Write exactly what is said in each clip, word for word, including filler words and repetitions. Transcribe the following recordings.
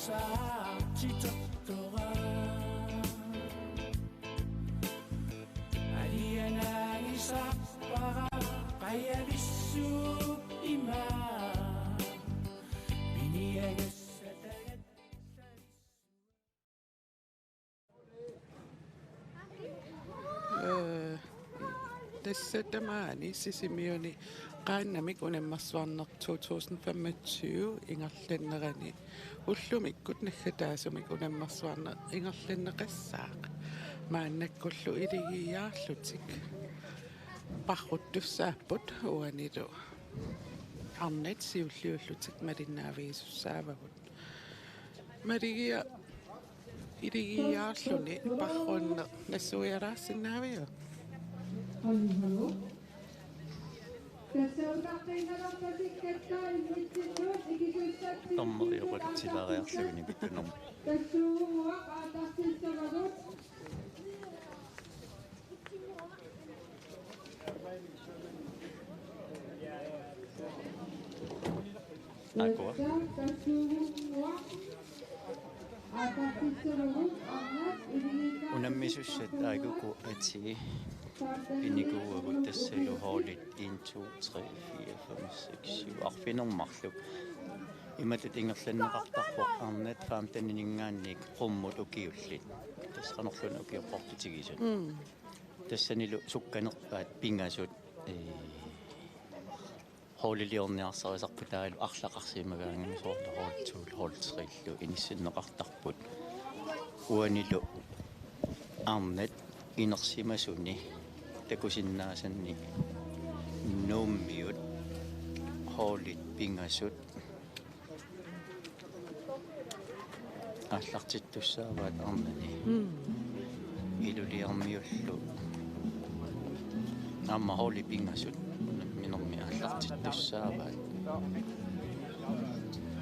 Saartitertoraa. Alianaagisarpara qajavissuup imaa. Piniagassatagat. Ee, tassa tamaani Sisimiuni qaannamik unammersuarneq to tusind femogtyve ingerlannerani ullumikkut naggataasumik unammersuarneq ingerlanneqassaaq. Maannakkullu iligiiaarlutik parruttussaapput uanilu arnat siulliullutik malinnaavigisussaavagut. Maligia iligiiaarluni parrunneq nassuialaarsinnaaviuk? Aamma oqalutsilaariarluguni pittunerm. Akua. Unammisussat aajuku atii pinikuuagut tassalu holdit en, to, tre, fire, fem, seks, syv arfineq-marluk. Imatut ingerlanneqartarpoq arnat femten-iningaanniit qummut ukiullit. Tassa qanorluunniit ukiut qaqqutigisut. Mm. Tassanilu sukkanerpaat pingasut, ee, holdiliorniarsarisarput taavalu arlaqarsimagaangami soorlu hold to, hold tre-llu inissinneqartarput. Uanilu arnat inersimasuni takusinnaasanni Nuummiut holdit pingasut aallartittussaavaat arnani. Mm. Iluliarmiullu aamma holdit pingasut unamminermi aallartittussaavaat.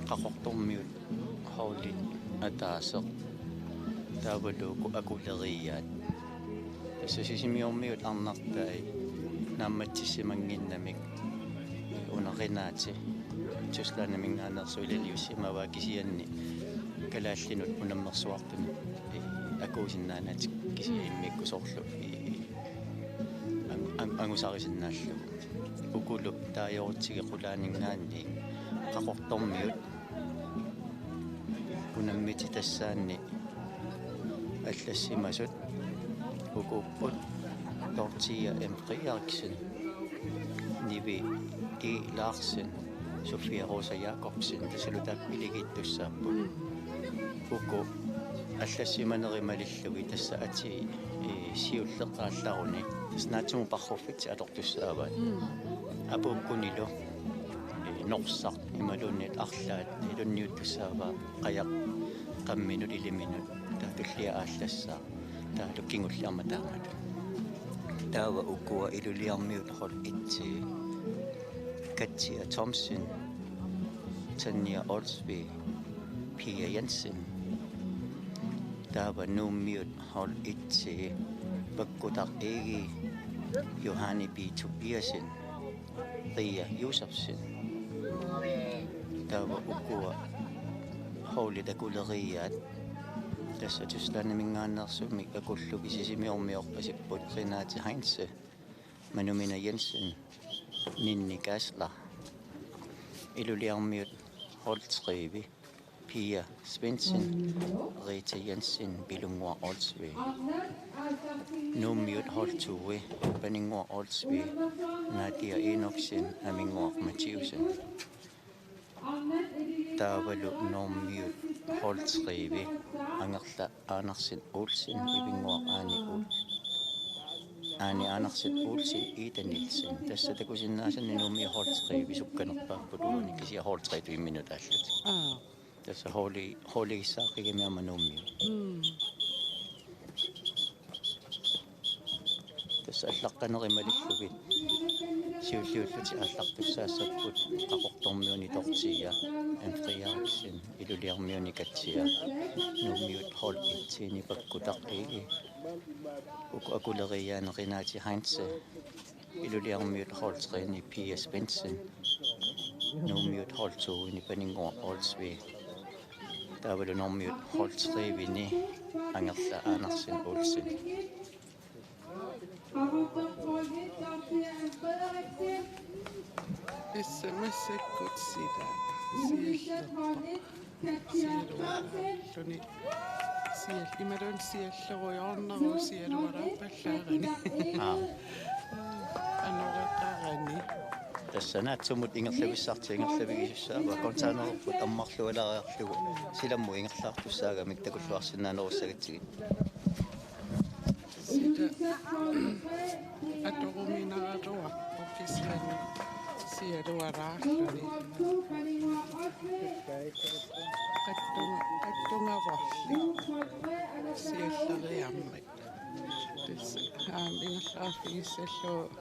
Qaqortormiut holdit ataaseq taavalu uku akuleriiaat. Tassa Sisimiormiut arnartai naammattissimannginnamik una Renate Tysklandiminngaanneersoq ilaliussimavaa kisianni kalaallinut unammersuartunut akuusinnaanatik kisianni immikkut soorlu ang-, ang-, angusarisinnaallugu. Ukulu taajorutsigit qulaaninngaanniit Qaqortormiut unammitit tassaanni allassimasut ukuupput Dorthea M. Frederiksen, Nivi G. Larsen, Sofia Rosa Jacobsen, tassalu taakku iligiittussaapput. Uku allassimanerit malillugit tassa atii, ee, siulleq aallaruni tassa naatsumik parruffitsik atortussaavaat. Mm. Apuukkunilu, ee, norsaq imaluunniit arlaat ilunniuttussaavaa qajaq qamminut iliminut, taava tullia aallassaaq, taavalu kingulliarmat taamatut. Taava ukua Iluliarmiut hold et-i Katja Thomsen, Tanja Olsvig, Pia Jensen. Taava Nuummiut hold et-i Vakkutaq Egede, Johanne B. Tobiassen, Ria Josefsen. Taava ukua holdit akuleriiaat. Tassa Tysklandiminngaanneersumik akullugit Sisimiormiorpasipput Renate Heinze, Manumina Jensen, Ninni Geisler. Iluliarmiut hold tre-imi Pia Svendsen, Rita Jensen, Pilunnguaq Olsvig. Nuummiut hold to-imi Paninnguaq Olsvig, Nadia Enoksen, Aminnguaq Mathiussen. Taavalu Nuummiut hold tre-imi Angerla Andersen Olsen, Ivinnguaq Aani Ol-, Aani Andersen Olsen, Ida Nielsen. Tassa takusinnaasanni Nuummiut hold tre-imi sukkanerpaapput uani kisianni hold tre-tut imminut aallutik. Aa. Tassa holdi-, holdigissaaqigami aamma Nuummiut. Mm. Tassa allaqqanerit malillugit siulliullutik aallartussaassapput Qaqortormiuni Dorthea M. Frederiksen, Iluliarmiuni Katja, Nuummiut hold et-iini Vakkutaq Egede, uku akuleriiaanni Renate Heinze, Iluliarmiut hold tre-ini Pia Svendsen, Nuummiut hold to-ini Paninnguaq Olsvig, Taavalu normiut hold tre-vini Angerla Andersen Olsen. Tassa massakkut sila siallerpoq. Sialuaraalluni. Sial-, imaluunniit siallerujoorneruvoq sialuaraappallaarani. Aa. Anoreqarani. Tassa naatsumut ingerlavissartik ingerlavigisussaavaat, kontaaneripput ammarlualaariarlugu silammut ingerlaartussaagamik takulluarsinnaanerussagatsigit. Sila atoruminaraluarpoq kisianni sialuaraalluni. Qattunga-, qattungavorli sialleriarmat. Tassa aamma ingerlaarfigissallugu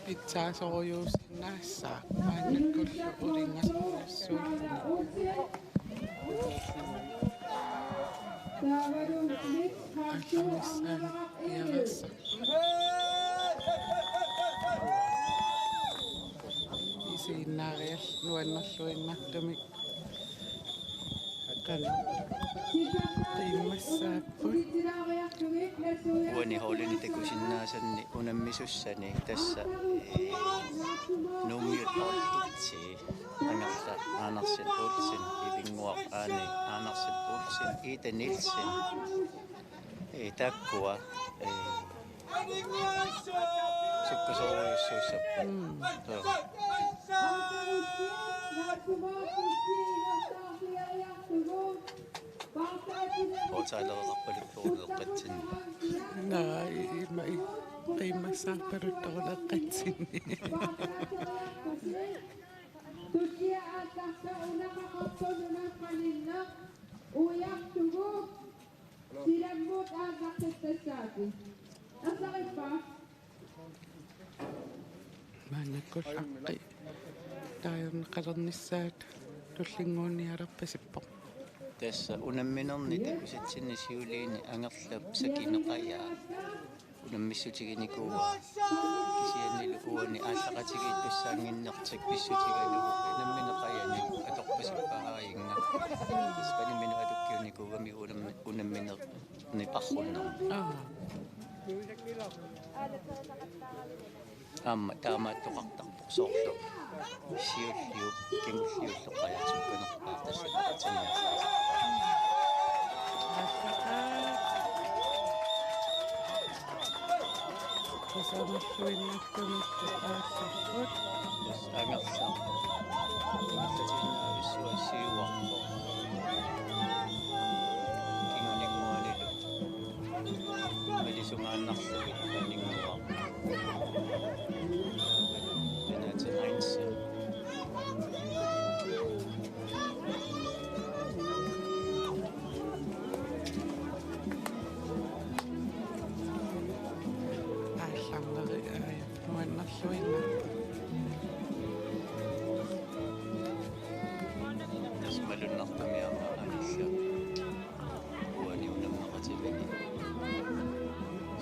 pitsaasorujuusinnaassaaq maannakkullu ulingasorujussuulluni. Aallarnissaanut piareersarput. Isiginnaariarlugu nuannerluinnartumik. Qanoq qiimmassaapput. Uani holdini takusinnaasanni unammisussani tassa, ee, Nuummiut hold et-i Angerla Andersen Olsen, Ivinnguaq Aani Andersen Olsen, Ida Nielsen, ee, taakkua, ee, sukkasoorujussuussapput. Mm. Joo. Aatsaalereqarpaluttoruleeqqatsinni. Naa, ima i-, qiimmassaarpaluttoruleeqqatsinni. Silammut aallartassaatit. Ersarippa? Maannakkullu aqqi taajorneqalernissaat tullinnguunnialerpasippoq. Tassa unamminerni takusatsinni siuliini Angerlap sakineqajaa unammissutiginikuuaa. Kisiannilu uani aallaqatigiittussaannginnertik pissutigalugu nammineq qajani atorpasippara aajinga. Tassa panimminut atukkiunikuugami unammi-, unamminerni parrunnermi. Aa. Aamma taamaattoqartarpoq soorlu siulliup kingulliullu qajaq sukkanerpaaq tassa takutinniarsarisarpoq. Kusanarluinnartumik aallarput. Angerlaq. Angerlatiinnaavissuaq siuarpoq. Kinguninnguanilu malisungaannarlugit Ivinnguaq. Renate Heinze. Aallarneri, aa, nuannerluinnarput. Tassa malunnartumik aamma Angerlap uani unammeqativani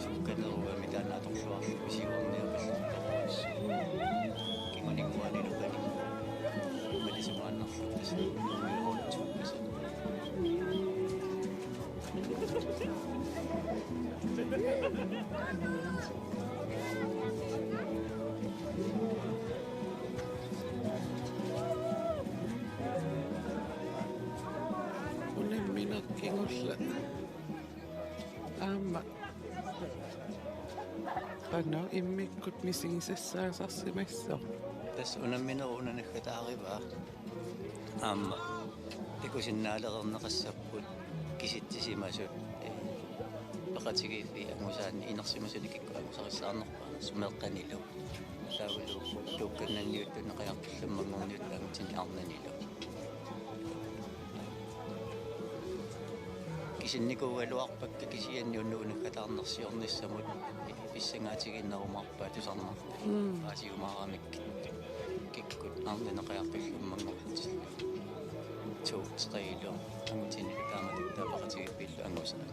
sukkanerugami taanna atorluarlugu siuarniapallu. Kinguninnguanilu paninnguaq malisungaannarlugu tassa nuumiorutsuuppasut. Unammineq kingulleq. Aamma. Qanoq immikkut misigisassaassarsimassaaq. Tassa unamminerup una naggataarivaa. Aamma takusinnaalereerneqassapput kisitsisimasut, ee, peqatigiiffiit angusaanni inersimasuni kikkut angusarissaarnerpaat sumeeqqanilu. Taavalu sukkannanniuttunut qajartullummanngorniuttunut angutini arnanilu. Kisinnikuugaluarpakka kisianni una naggataarnersiornissamut pissangaatigiinnarumaarpaat tusarnaartut. Mm. Paasiumaaramikkit kikkut arnanut qajartullummanngortillugit. To, tre-lu angutini taamatuttaaq peqatigiiffiillu angusaat.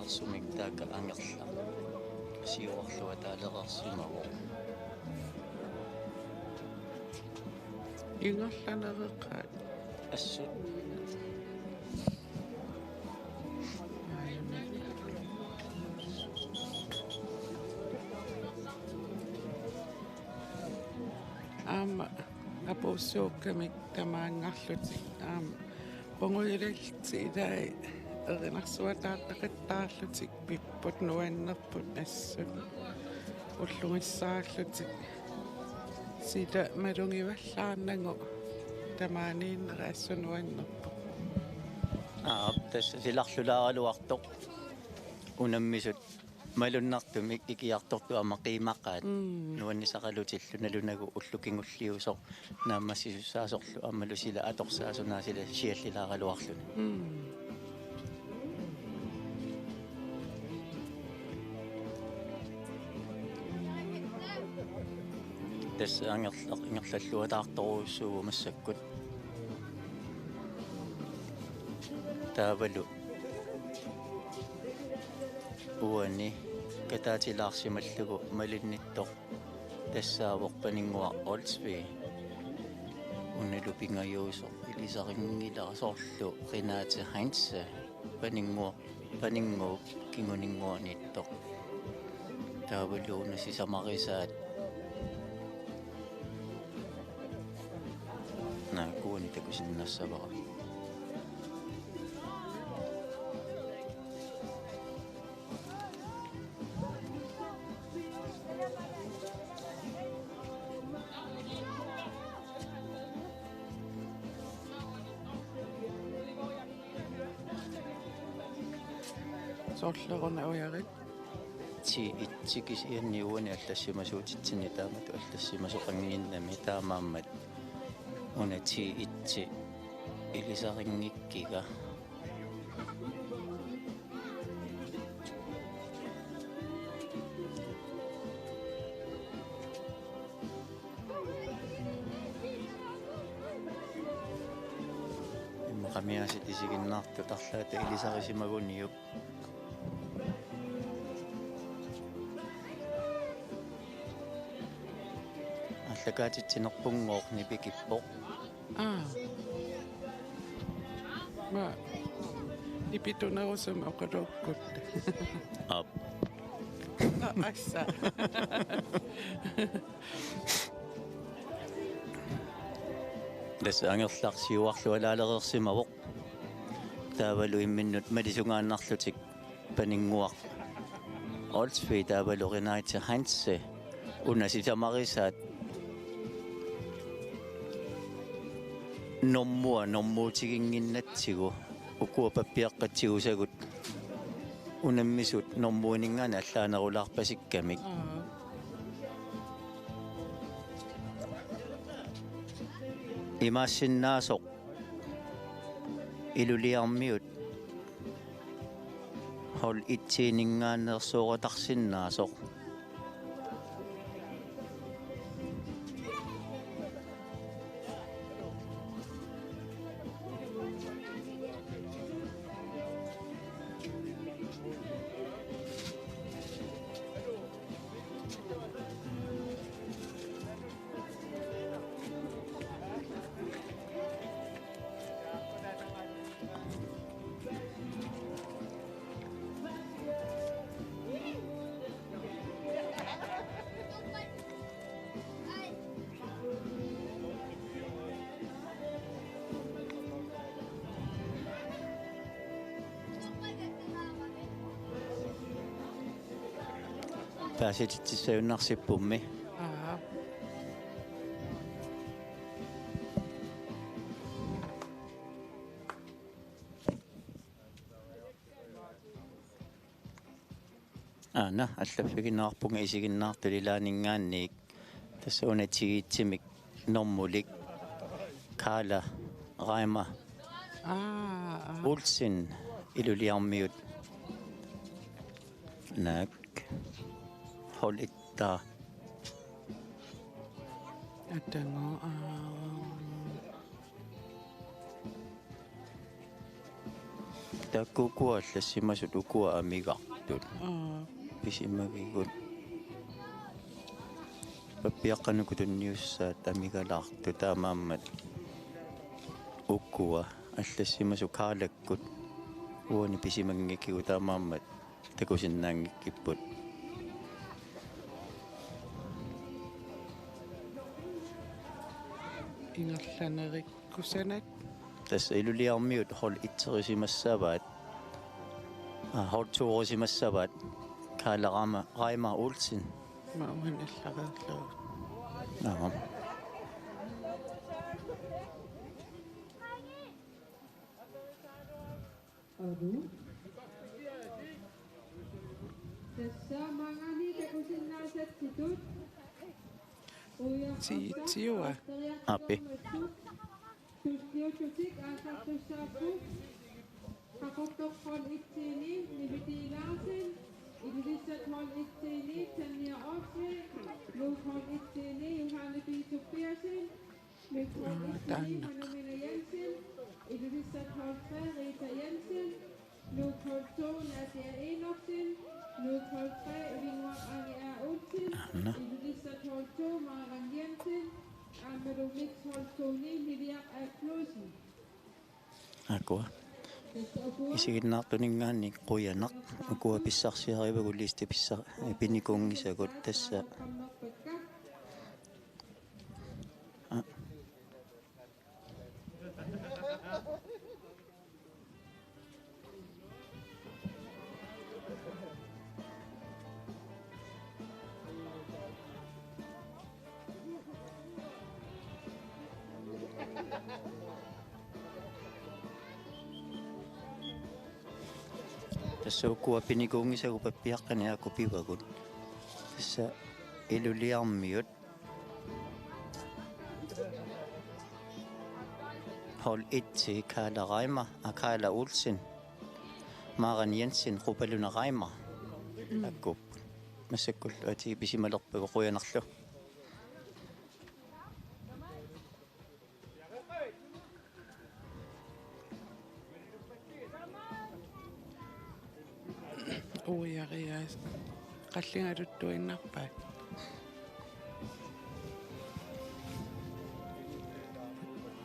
Sumik taakku angerlaq siuarluataalereersimavoq. Ingerlanereqaat assut. Aamma apuussuukkamik tamaanngarlutik aamma qungujulillutik ilai erinarsuataartaqattaarlutik pipput nuannerput assut. Ullugissaarlutik sila malugivallaarnagu tamaaniinnera assut nuannerpoq. Aap, tassa silarlulaaraluartoq unammisut malunnartumik ikiartortut aamma qiimaqaat. Mm. Nuannisaqalutillu nalunagu ullut kingulliusoq naammassisussaasorlu aammalu sila atorsaasunaa sila siallilaaraluarluni. Mm. Tassa angerlaq ingerlalluataartorujussuuvoq massakkut. Taavalu uani kataatilaarsimallugu malinnittoq tassaavoq Paninnguaq Olsvig. Unalu pingajuusoq ilisarinngilara soorlu Renate Heinze Paninnguaq, Paninnguup kinguninnguaniittoq. Taavalu una sisamarisaat. Naak uani takusinnassavara. Soorlu una ujarit. T et kisianni uani allassimasuutitsinni taamatut allassimasoqannginnami taamaammat una T et ilisarinngikkikka. Immaqa amiaasiit isiginnaartut arlaata ilisarisimaguniuk. Aallakaatitsinerpunngooq nipikippoq. Aa. Ma. Nipitunerusumik oqaluukkutta. Aap. Aa, assa. Tassa angerlaq siuarlualaalereersimavoq. Taavalu imminnut malisungaannarlutik Paninnguaq Olsvig taavalu Renate Heinze una sisamarisaat normua normuutiginnginnatsigu ukua pappiaqqat tigusagut unammisut normuininngaanniit allaanerulaarpasikkamik. Aa. Imaassinnaasoq Ilulissarmiut hold et-iininngaanneersooratarsinnaasoq. Paasititsissajunnaarsippummi. Aap. Aana, allaffigineqarpunga isiginnaartut ilaanninngaanniit. Tassa una T et-imik normulik Carla Reimer Aa, aa. Olsen Ilulissarmiut. Naak. Hold et-taa. Atango, aa. Taakku ukua allassimasut ukua amigartut. Aa. Pisimagigut. Pappiaqqanut tunniussaat amigalaartut taamaammat ukua allassimasut Kaalakkut uani pisimanngikkigut taamaammat takusinnaanngikkipput. Ingerlanerik- Kusanat. Tassa Ilulissarmiut hold et-erisimassavaat. Aa, hold to-erisimassavaat. Kaala Rama-, Reimer Olsen. Maanna allareerlugu. Naam. Alu. Tassa maanngaanniit takusinnaasatsitut. Uiartoq. Tiitsiua. Api. Tulliullutik aallartussaapput. Qaqortoq hold et-iini Nivi Larsen, Ilulissat hold et-iini Tanja Oksvig, Nuuk hold et-iini Johanne B. Tobiassen, Nuuk hold et-iini Hanumina Jensen, Ilulissat hold tre Rita Jensen, Nuuk hold to Nadia Enoksen, Nuuk hold tre Ivinnguaq Ange A. Olsen, Anna. Ilulissat hold to Marlon Jensen, aammalu Mix hold to-ni Liliaq A. Knudsen. Akua. Isiginnaartuninngaanniit qujanaq. Ukua pissarsiarivagut listi pissa-, pinikuunngisagut tassa. Aa. Tassa ukua pinikuunngisagut pappiaqqanik aajuku pivagut. Tassa Ilulissarmiut. Hold et-i Kaala Reimer, aa, Kaala Olsen, Maren Jensen, Qupaluna Reimer. Mm. Akkuupput. Massakkullu atii pisimalerpagut qujanarlu. Uiariaas. Qalligaluttuinnarpaat.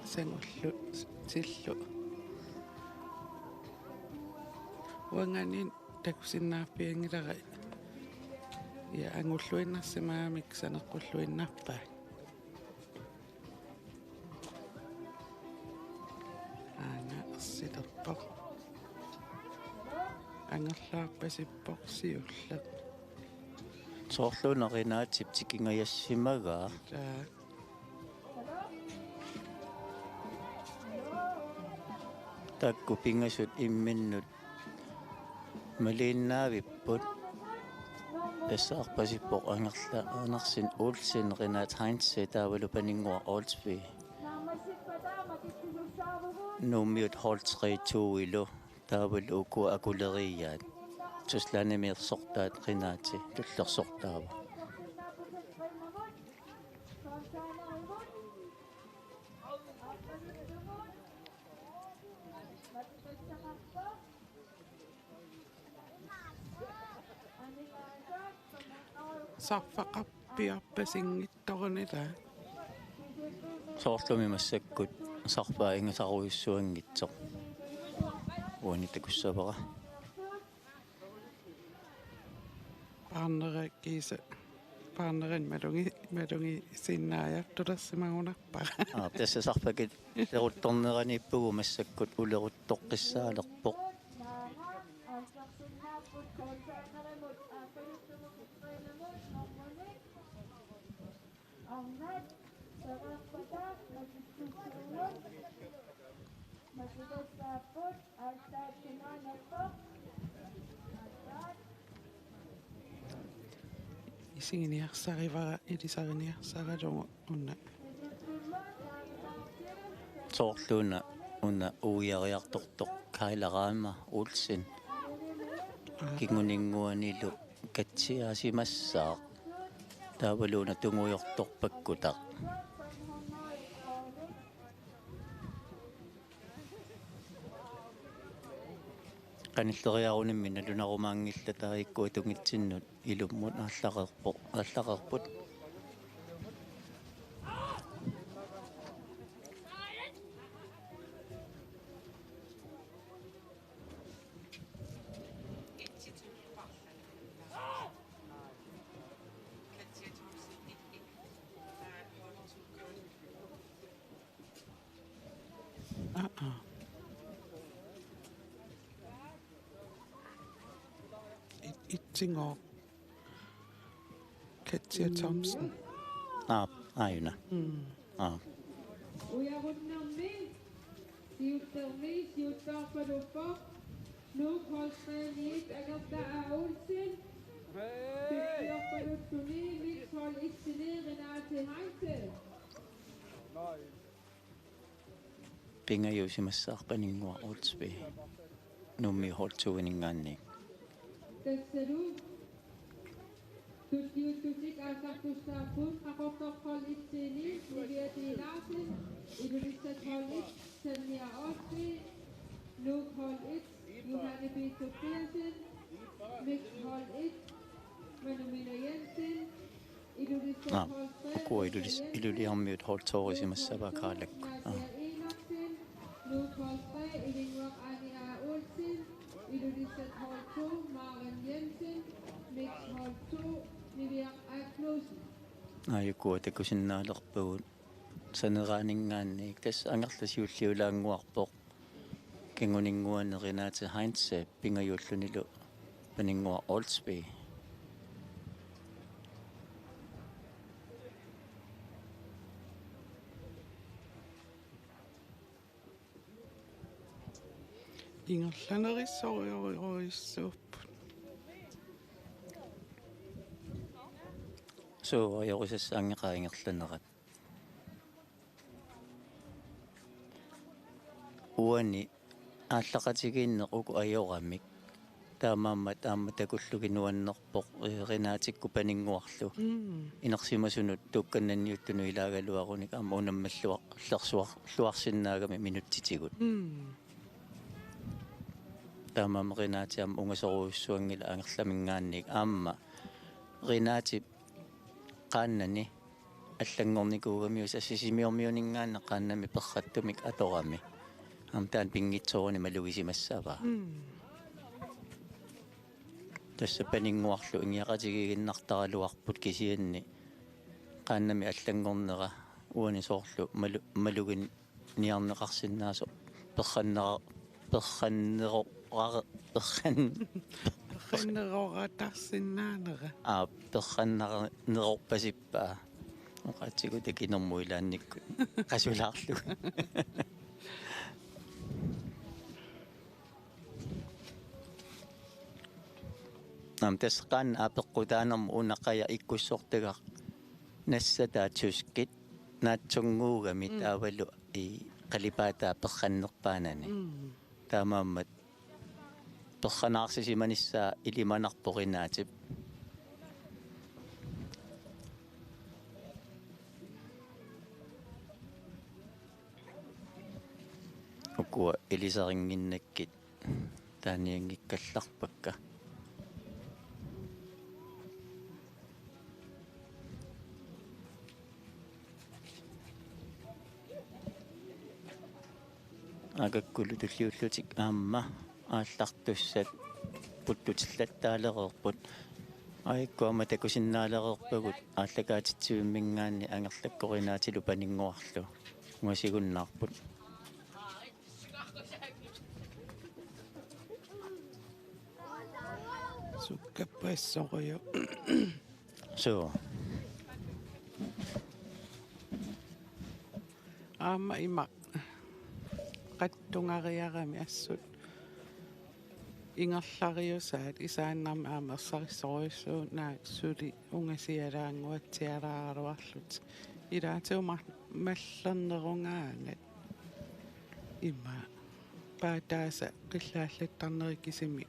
Sangullu, sillu. Uangaanniit takusinnaarpianngilara. Ja, angulluinnarsimagami saneqqulluinnarpaat. Aana ersilerpoq. Angerlarpasippoq siulleq. Soorlu una Renatep tikingajassimagaa. Taa. Taakku pingasut imminnut maliinnaavipput. Tassa arpasippoq Angerla Andersen Olsen, Renate Heinze taavalu Paninnguaq Olsvig. Nuummiut hold tre to-ilu taavalu ukua akuleriiaat. Tuslandimiorsortaat Renate tullersortaavoq. Sarfaqarpiarpasinngitsoruni taa. Soorlumi massakkut sarfaa ingasarujussuanngitsoq. Uani takussavara. Paarnera kiisa, paarneranut malugi-, malugisinnaajartulersimagunarpara. Aa, tassa sarfakit uleruttorneraniippugut massakkut uleruttoqqissaalerpoq. Isiginiarsarivara ilisariniarsaralugu una. Soorlu una, una uiariartortoq Kaila Raama Olsen. Kinguninnguanilu katsiaasimassaaq. Taavalu una tungujortoq pakkutaq. Anilleriarunimmi nalunarumaanngillat taakku atungitsinnut ilummut aallaqarpoq, aallaqarput. Aa. It-, itsinngooq. Katja Thomsen. Aa, aajuna. Mm. Aa. Ujarunnermi siullermi siullerpaluppoq Nuuk hold tre-miit Agerta A. Olsen. Siullerpaluttuni Mix hold et-imi Renate Heintze. Pingajuusimassaaq Paninnguaq Olsvig Nuummi hold to-ininngaanniit. Tassalu tulliullutik aallartussaapput Qaqortoq hold et-imi Niviaq Larsen, Ilulissat hold et Tanja Olsvig, Nuuk hold et Johanne B. Tobiassen, Mix hold et Manumina Jensen, Ilulissat hold tre Ilulis-, Iluliarmiut hold to-risimassavaat Kaalakkut. Aa. Maria Enoksen, Nuuk hold tre Ilinnguaq Anja A. Olsen, Ilulissat hold to Maren Jensen, Mix hold to Niviaq Agnussen. Aajuku takusinnaalerpagut saneraaninngaanniit, tassa Angerla siulliulaannguarpoq. Kinguninnguani Renate Heintze pingajuullunilu Paninnguaq Olsvig. Ingerlanerissorujussuupput. Suu, ajorusassaanngeqaat ingerlanerat. Uani aallaqatigiinneq uku ajoramik. Taamaammat aamma takullugit nuannerpoq, eh, Renatikkut Paninnguarlu. Mm. Inersimasunut tuukkannanniuttunut ilaagaluarunik aamma unammalluar-, -llersuar-, -lluarsinnaagami minutsitigut. Mm. Taamaammat Renati aamma ungasorujussuanngilaq Angerlaminngaanniit aamma Renati qaannani allanngornikuugamiuk, tassa Sisimiormiuninngaanniit qaannamik perrattumik atorami. Aamma taanna pinngitsooruni malugisimassavaa. Mm. Tassa Paninnguarlu ingiaqatigiiginnartaraluarput kisianni qaannamik allanngornera uani soorlu malu-, malugin- -niarneqarsinnaasoq perrannera-, perrannerora-, perran-, Perranneroratarsinnaanera. Aa, perranner-, -nerorpasippaa. Oqaatsigut takinermut ilaannikkut qasulaarlugu. Aamma tassa qaannat apeqqutaanermut una qajaq ikkussortagaq nassataa tyskit naatsunnguugami. Mm. Taavalu i qalipaataa perrannerpaanani. Mm. Taamaammat perranaarsisimanissaa ilimanarpoq Renatip. Ukua ilisarinnginnakkit taanianngikkallarpakka. Aakakkulu tulliullutik aamma aallartussat puttutillattaalereerput. Aajuku aamma takusinnaalereerpagut aallakaatitsivimminngaanniit Angerlakkoq Renatilu Paninnguarlu ungasigunnaarput. Sukkapassoruju. Suu. Aamma ima qattungariarami assut ingerlariusaat isaannarmi aamma ersarissorujussuunaat suli ungasialaannguatsialaaraluarlutik. Ilaatigut ma-, mallernerugaangat ima paataasa qillaallattarneri kisimik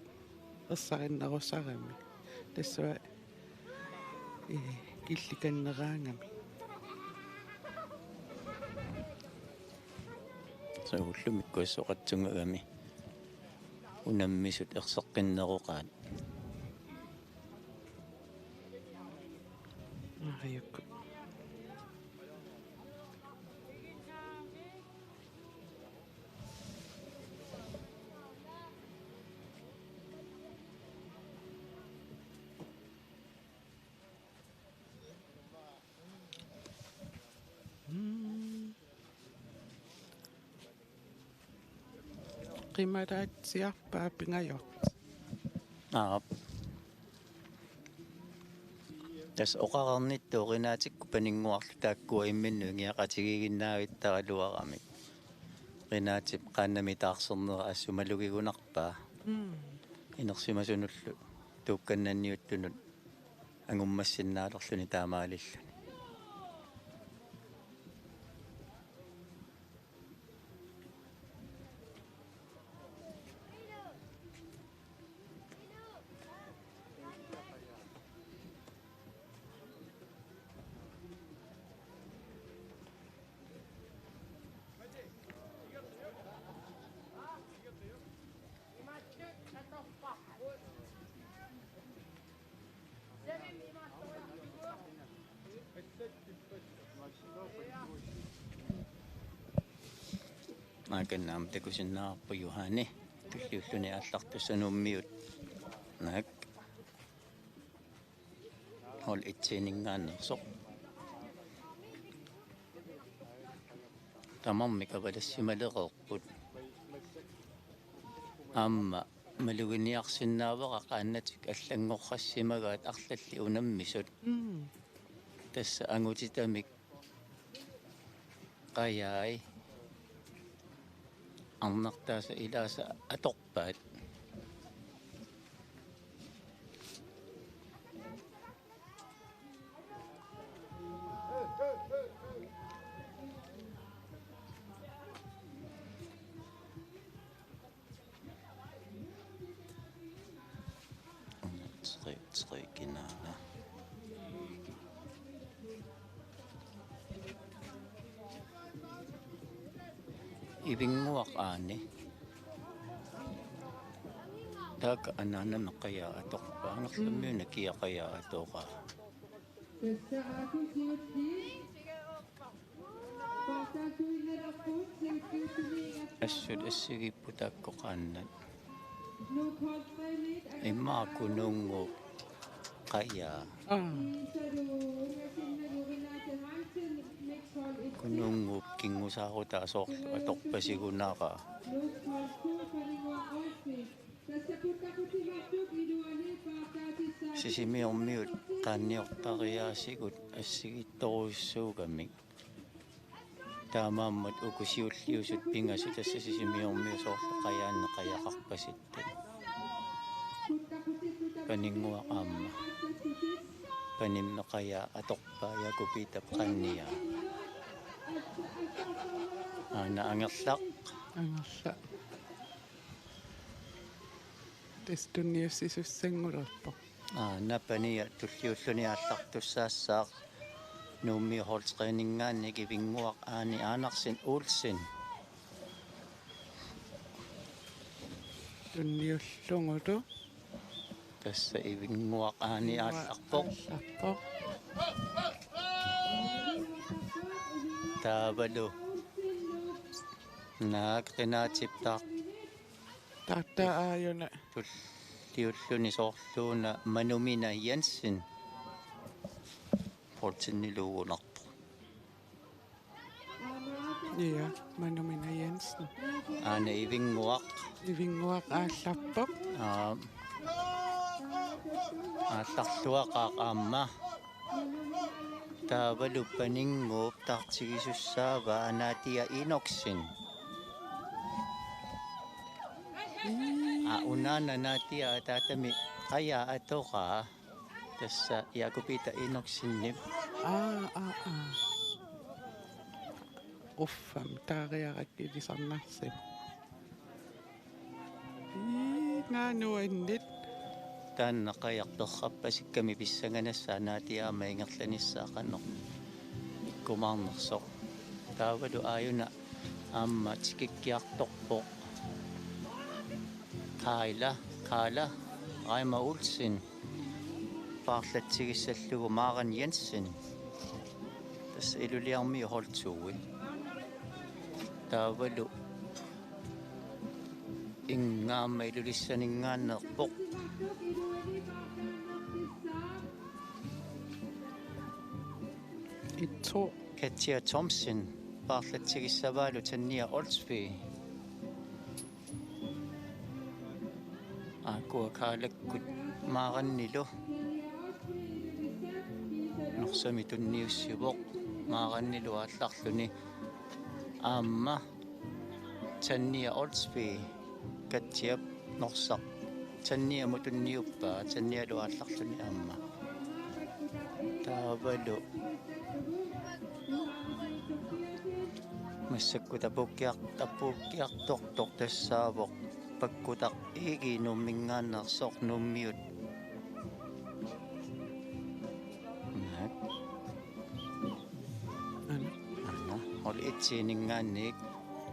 ersarinnerusarami. Tassa ee, killikanneraangami. Suu, ullumikkut assut qattungagami. Unammisut erseqqinneroqaat. Ajuk. Mm. Qimalaatsiarpaa pingajortoq. Aap. Tassa oqarnittut Renatep paninnguarlu taakkua imminnut ingiaqatigiinnaavittaraluaramik. Renatep qaannamik taarsernera assut malugigunarpaa. Mm. Inersimasunullu tuukkannanniuttunut angummassinnaalerluni taamaalilluni. Naak aamma takusinnaavarput Juhani tulliulluni aallartussaq Nuummiut. Naak. Hold et-iininngaanneersoq. Tamarmik avalassimalereerput. Aamma maluginiarsinnaavara qaannatik allanngorassimagaat arlallit unammisut. Mm. Tassa angutitamik qajai arnartaasa ilaasa atorpaat. Tre, tre kinaana. Ivinnguaq Aani. Taakku anaanami qajaa atorpaa, angerlammiuna kia qajaa atoraa. Assut assigiipput taakku qaannat. Immaqa Kunuunnguup qajaa. Aa. Kunuunnguup kinngusaarutaa soorlu atorpasigunarpaa. Sisimiormiut qaanniortariaasigut assigiittorujussuugamik. Taamaammat uku siulliusut pingasut tassa Sisimiormiut soorlu qajaanni qajaqarpasittut. Paninnguaq aamma. Panimmi qajaa atorpaa Jakob Peterip qannia. Aana angerlaq. Angerlaq. Tassa tunniussisussanngorpoq. Aana pania tulliulluni aallartussaassaaq Nuummi holdtreninngaanniit Ivinnguaq Aani Andersen Olsen. Tunniullugulu. Tassa Ivinnguaq Aani aallarpoq. Aallarpoq. Taavalu. Naak Renatep taar- Taartaa aajuna. Tulliulluni soorluuna Manumina Jensen. Boltiniluugunarpoq. Ja, Manumina Jensen. Aana Ivinnguaq. Ivinnguaq aallarpoq. Aa. Aallarluaqaaq aamma. Taavalu Paninnguup taartigisussaavaa Nadia Enoksen. Aa, unaana Nadia ataatami qajaa atoraa. Tassa Jakob Peter Enoksenip. Aa, aa, aa. Uffam, taariarakku ilisarnarsivoq. Ii, naa nuannit. Taanna qajaq perrappasikkami pissanganassaaq Nadia aamma ingerlanissaa qanoq ikkumaarnersoq. Taavalu aajuna aamma tikikkiartorpoq. Kaila, Kaila, Raima Olsen, paarlatsigissallugu Maren Jensen. Tassa Ilulissarmiut hold to-i. Taavalu ingammik Ilulissaninngaanneerpoq. Itso. Katja Thomsen, paarlatsigissavaalu Tanja Olsvig. Aakkua Kaalakkut Marennilu. Norsami tunniussivoq Marennilu aallarluni. Aamma Tanja Olsvig, Katjap norsaq. Tanjamut tunniuppaa, Tanjalu aallarluni aamma. Taavalu massakkut apuukkiar-, apuukkiartortoq tassaavoq Pakkutaq Egede Nuumminngaanneersoq Nuummiut. Naak. Aana. Aana, hold et-ininngaanniit.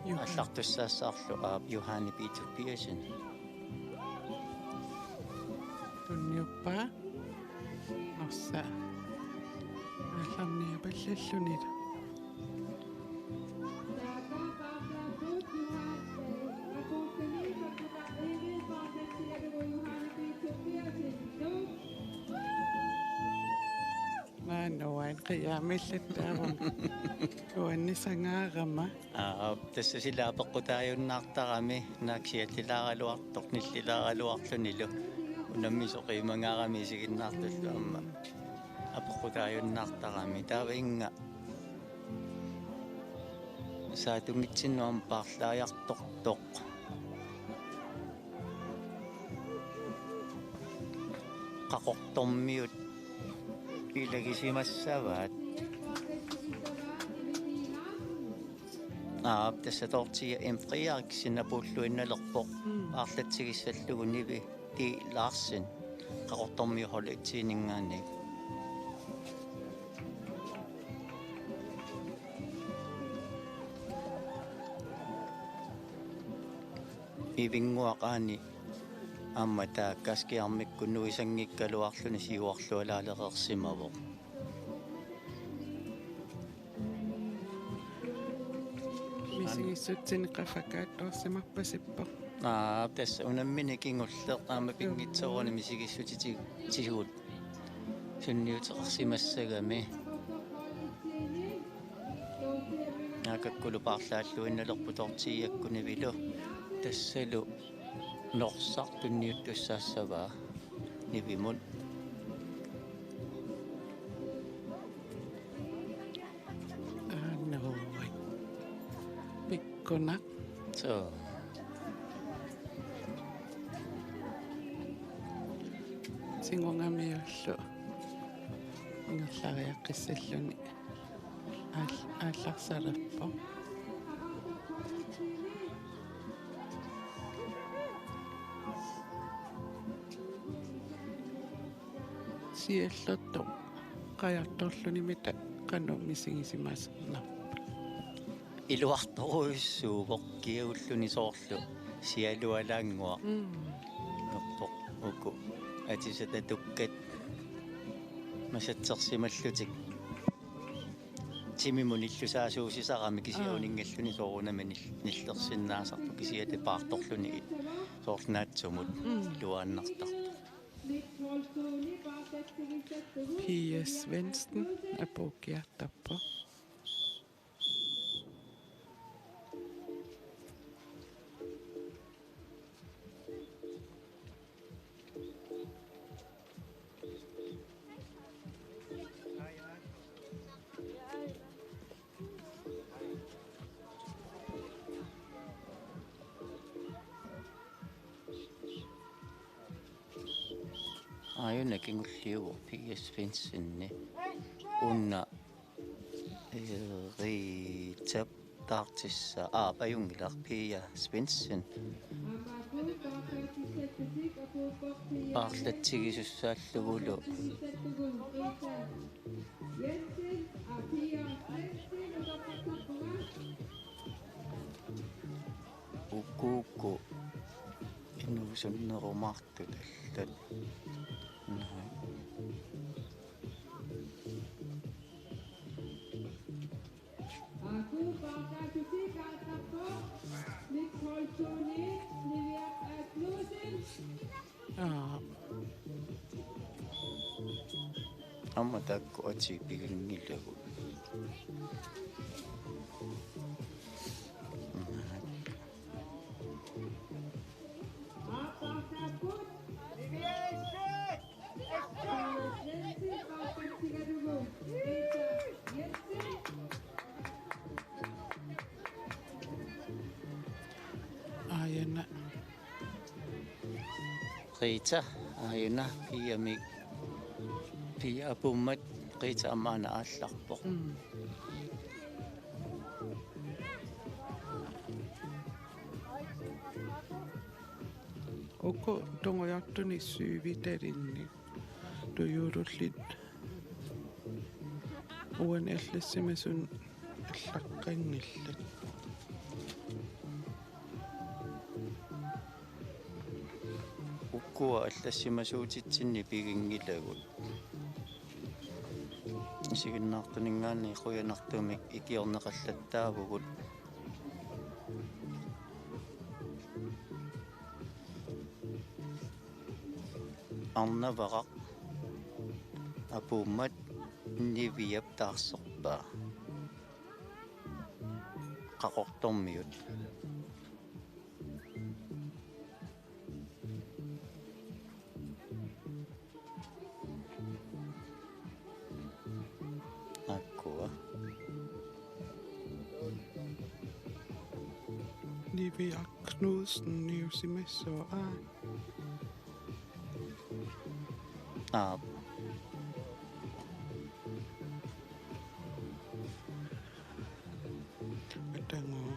Johan. Aallartussaassaarlu aap Johanne P. Tobiassen. Tunniuppaa. Norsaq aallarniapallallunilu. Maanna uani qijaamillattaarami. Uannisangaarama. Aa, tassa sila apeqqutaajunnaartarami, naak siallilaaraluartoq, nillilaaraluarlunilu. Unammisoq qiimangaarami isiginnaartullu aamma. Apeqqutaajunnaartarami. Taava inga saatunngitsinnu aamma paarlaajartortoq. Qaqortormiut ilagisimassavaat. Aap, tassa Dorthea M. Frederiksen apuulluinnalerpoq. Mm. Paarlatsigissallugu Nivi D. Larsen. Qaqortormiut hold et-ininngaanniit. Ivinnguaq Aani aamma taakku Askiarmikkut nuisanngikkaluarluni siuarlualaalereersimavoq. Misigissutsinik qaffakaattoorsimarpasippoq. Aa, tassa unammineq kingulleq aamma pinngitsoorani misigissutitigut sunniuteqarsimassagami. Naakakkulu paarlaalluinnalerput Dortheakkut Nivilu. Tassalu norsaq tunniuttussaassavaa Nivimut. Aa, nuuai. Pikkunaq. Soo. Singungamiullu ingerlariaqqissalluni aal-, aallarsalerpoq. Siallertoq qajartorluni mita qanoq misigisimasarnerpa. Iluartorujussuuvoq kiagulluni soorlu sialualaannguaq. Mm. Nerpoq uku atisat atukkat masatsersimallutik. Timimut nillusaasuusisarami kisianni Aa. uninngalluni soorunami nil-, nillersinnaasarpoq kisianni paartorluni soorlu naatsumut Mm. iluaannartarpoq. Pia Svendsen apuukkiartorpoq. Aajuna kingulliuvoq Pia Svendsenip una Eritap taartissaa, aa, ajunngilaq, Pia Svendsen. Paarlatsigisussaallugulu. Ukuuku. Nuusunnerumaartut allat. Naa. Aaku paartaassuseq aallarpoq. Nick Holtoni, Niviaq Knudsen. Aa. Aamma taakku atii piginngilagut. Aajuna. Rita, aajuna, Piamik, Pia apuummat, Rita aamma aana aallarpoq. Mm. Uku tungujortunik syvitalinnik. Tujuulullit. Uani allassimasuni allaqqanngillat. Ukua allassimasuutitsinni piginngilagut. Isiginnaartuninngaanniit qujanartumik ikiorneqallattaavugut. Arnavaraq apuummat Niviap taarserpaa. Qaqortormiut. Aakkua. Niviaq Knudsen niusimassooq, aa. Aap. Atangu.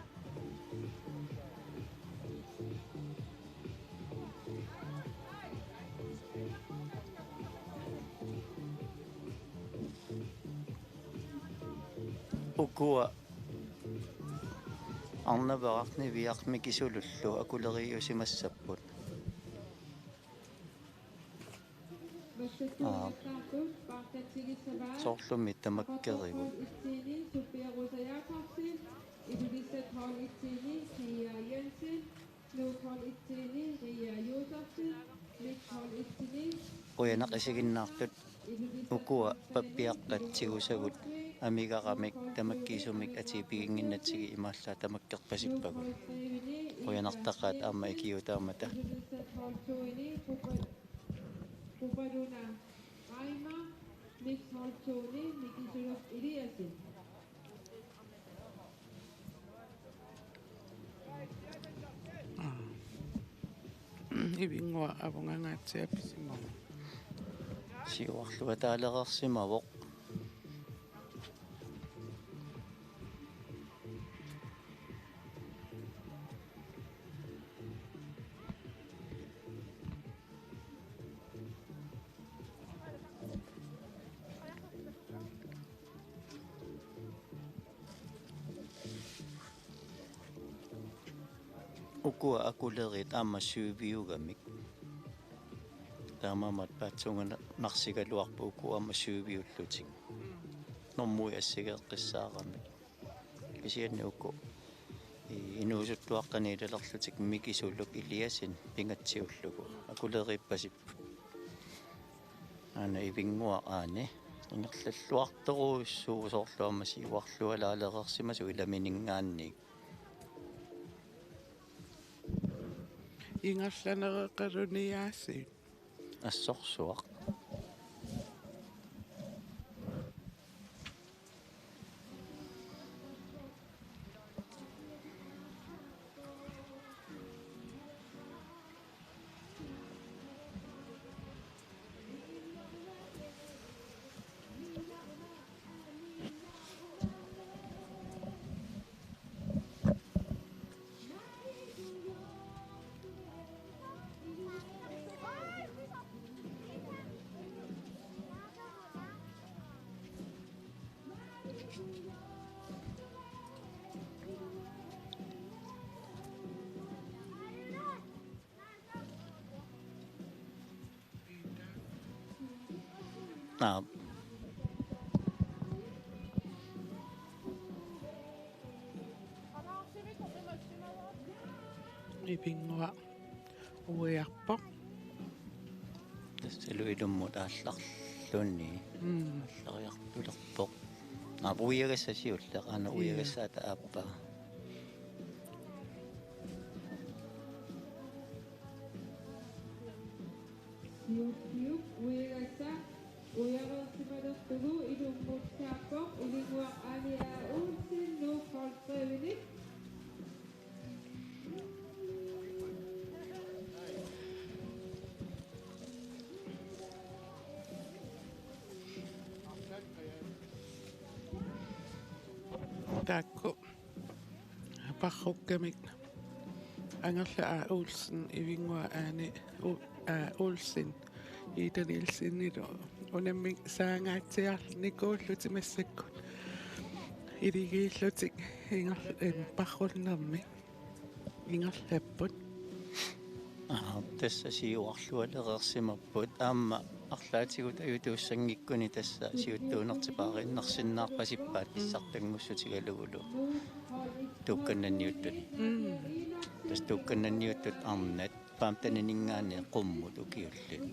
Ukua arnavaraq Niviaq Mikisulullu akuleriusimassapput. Aa. Soorlumi tamakkerigut. Qujanaq isiginnaartut. Ukua pappiaqqat tigusagut amigaramik tamakkiisumik atii piginnginnatsigit imaallaat tamakkerpasippagut. Qujanartaqaat aamma ikiuutaammata. Qupanuna Aima, Nick Holtoni, Mikisuluk Eliasen. Aa. Ivinnguaq avungangaatsiaq pisimavoq. Siuarluataalereersimavoq. Ukua akuleriit aamma syviugamik. Taamaammat paatsuunganarsigaluarput uku aamma syviullutik. Normuit assigeeqqissaaramik. Kisianni uku i-, inuusuttuaqqani ilalerlutik Mikisuluk Eliasen pingatsiullugu. Akuleriippasipput. Aana Ivinnguaq aani. Ingerlalluartorujussuuvoq soorlu aamma siuarlualaalereersimasoq ilamininngaanniit. Ingerlanereqaluniaasiit. Assorsuaq. Aap. Ivinnguaq uiarpoq. Tassalu ilummut aallarluni. Mm. Aallariartulerpoq. Aap, uiagassaq siulleq, aana. Mm. Uiagassaata aappaa. Siukiup uiagassaq uiareersimalerlugu ilummut saappoq Ilinnguaq Aani A. Olsen, Nuuk, holdtrævinit. Taakku parrukkamik Angerla A. Olsen, Ivinnguaq Aani U-, A. Olsen, Ida Nielsenilu unammik saangaatsiarnikuullutik massakkut iligiillutik inger-, em, parrunnermi ingerlapput. Aap, tassa siuarlualereersimapput. Aamma arlaatigut ajutuussanngikkuni tassa siuttuunertik paariinnarsinnaarpasippaat pissartanngussutigulugulu tuukkannanniuttuni. Mm. Tassa tuukkannanniuttut arnat femtenininngaanniit qummut ukiullit.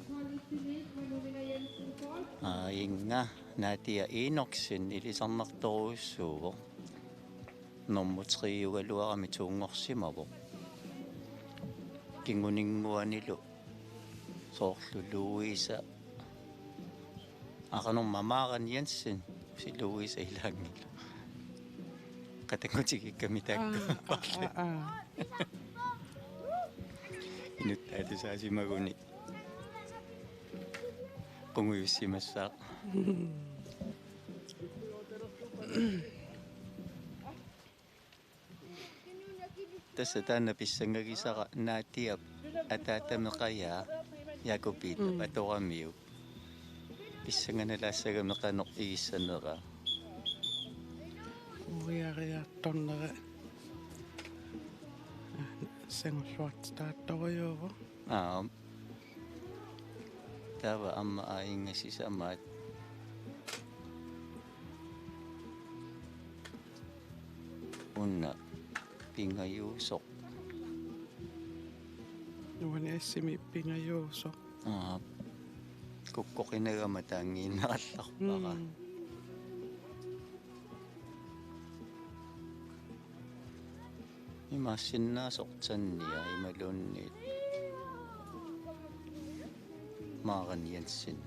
Aajinnga Nadia Enoksen ilisarnartorujussuuvoq. Nummer tre-ugaluarami toonngorsimavoq. Kinguninnguanilu soorlu Louise. Aqanerma Maren Jensen, usi Louise ilaanngilaq. Qatanngutigiikkami taakku. Aa, aa, aa, aa. Inuttaatusaasimaguni qungujussimassaaq. Tassa taanna pissangagisara Nadiap ataatamik qajaa Jakobitap, mm, atoramiuk. Pissanganalaassagami qanoq igissanera. Uiariartornera. Sangulluartitaattorujuuvoq. Aap. Taava aamma aajinnga sisamaat. Una pingajuusoq. Uani assimi pingajuusoq. Aap. Kukkoqinagama taanngiinnarallarpara. Mm. Imaassinnaasoq Tanja imaluunniit Maren Jensen.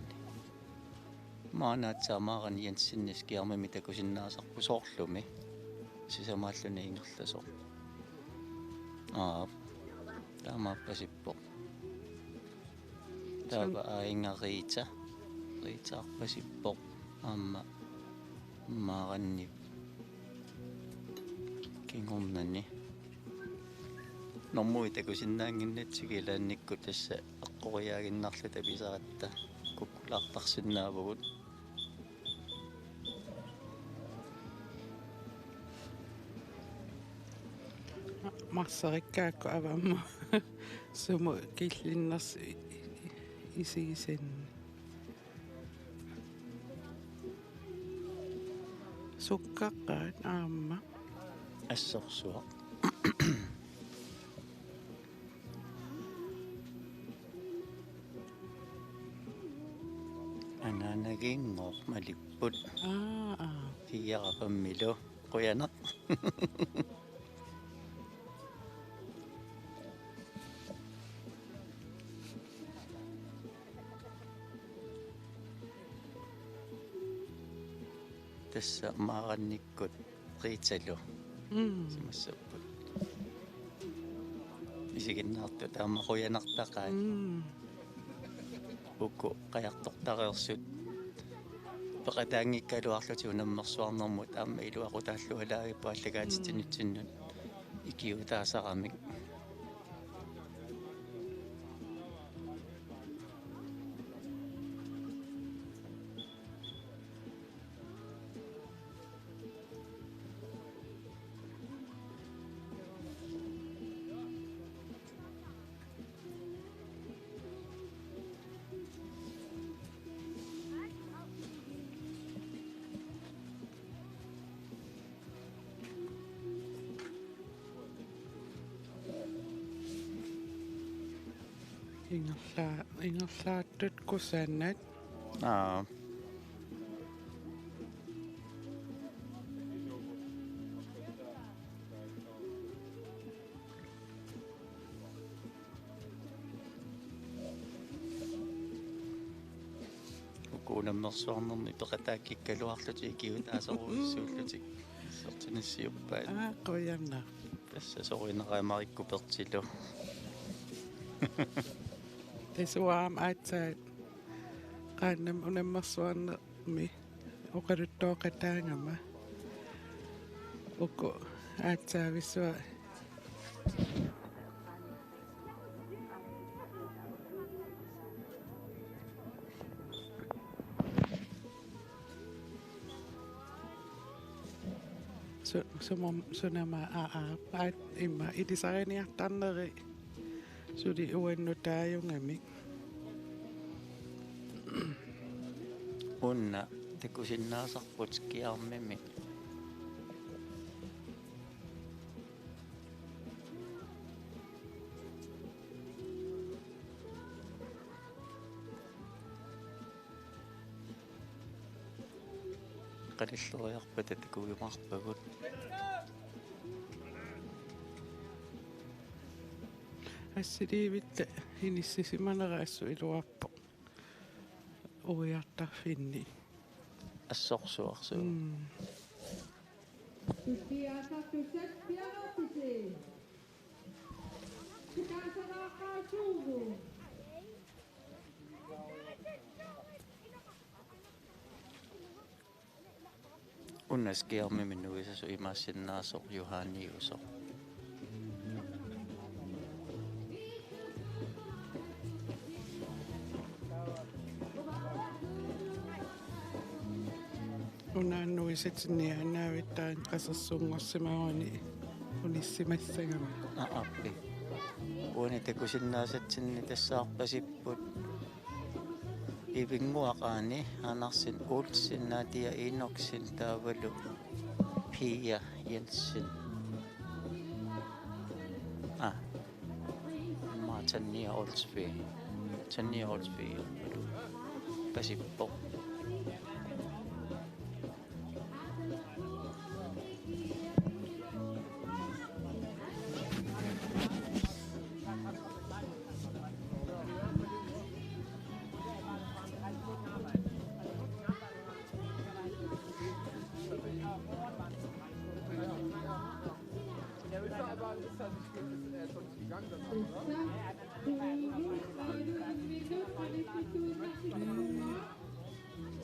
Maanna aatsaat Maren Jensen skærmimi takusinnaasarpoq soorlumi. Sisamaalluni ingerlasoq. Aap. Taamaappasippoq. Taava aajinnga Rita. Rita arpasippoq aamma Marenip kingornani. Normui takusinnaannginnatsigit ilaannikkut tassa eqqoriaaginnarluta pisaratta kukkulaartarsinnaavugut. Marsarikkaakku avammut sumut killinnersoq i-, i-, isigisannik. Sukkaqqaat aamma. Assorsuaq. Anaanaginngooq malipput. Aa, aa. Fire femmilu. Qujanaq. Tassa Marennikkut Ritalu. Mm. Simassapput. Isiginnaartut aamma qujanartaqaat. Mm. Uku qajartortareersut peqataanngikkaluarlutik unammersuarnermut aamma iluaqutaallualaarput aallakaatitsinutsinnut ikiuutaasaramik. Ingerla-, ingerlaattut kusanat. Aa. Uku unammersuarnermi peqataakkikkaluarlutik ikiuutaasorujussuullutik. Sortinissiuppaat. Aa, qujanaq. Tassa soruinera Marikku Pertilu. Tassa uanga aatsaat qaannamut unammersuarnermi oqaluttooqataagama uku aatsaavissuaq. Su-, sumam-, sunama aa, aa, aat, imma ilisariniartarneri suli uannut taajungamik. Una takusinnaasarput Skærmimi. Qalilleriarpata takujumaarpagut. Assiliivitta inissisimanera assut iluarpoq. Uiartarfinni. Assorsuarsuaq. Mm. Una Skærmimi nuisasoq imaassinnaasoq Johanniusoq. Una nuisatinniaannaavittaaq qasersunngorsimaguni unissimassagami. Aappi. Uani takusinnaasatsinni tassaarpasipput Ivinnguaq Aani, Andersen Olsen, Nadia Enoksen taavalu Pia Jensen. Aa. Aamma Tanja Olsvig. Tanja Olsvig. Pasippoq.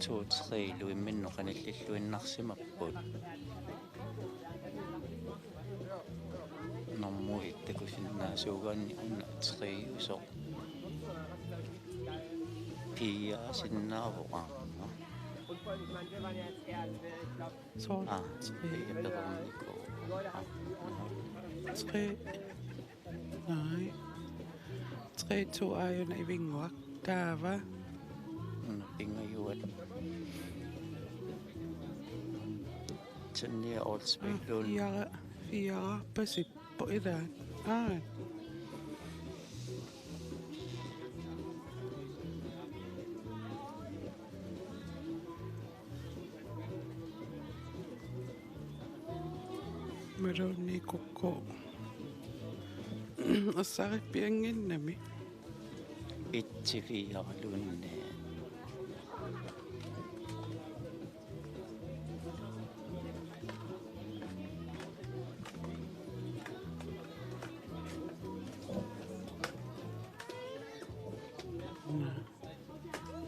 To tre-lu imminnut qanillilluinnarsimapput. Normu et takusinnaasuugaanni una tre-usoq. Pia sinnaavoq aamma. Sort. Aa, Pia peqarnikuuvoq. Tre. Nej. Tre to aajuna Ivinnguaq. Taava. Una pingajuat. Tanja Olsvig Lund. Fire, fire, pasippoq ilaa. Aa. Imaluunniit kukku. Assarippiannginnami. Et til fire-luunniit.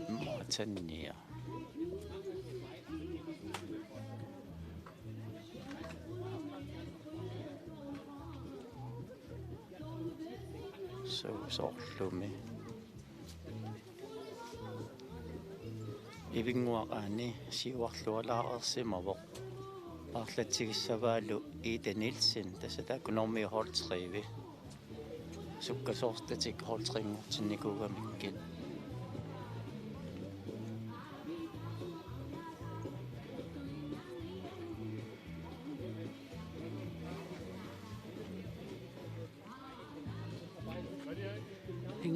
Matania. Suu, soorlumi. Ivinnguaq Aani siuarlualaareersimavoq. Paarlatsigissavaalu Ida Nielsen, tassa taakku normu hold tre-vi. Sukkasoortatik hold tre-nngortinnikuugamikkit.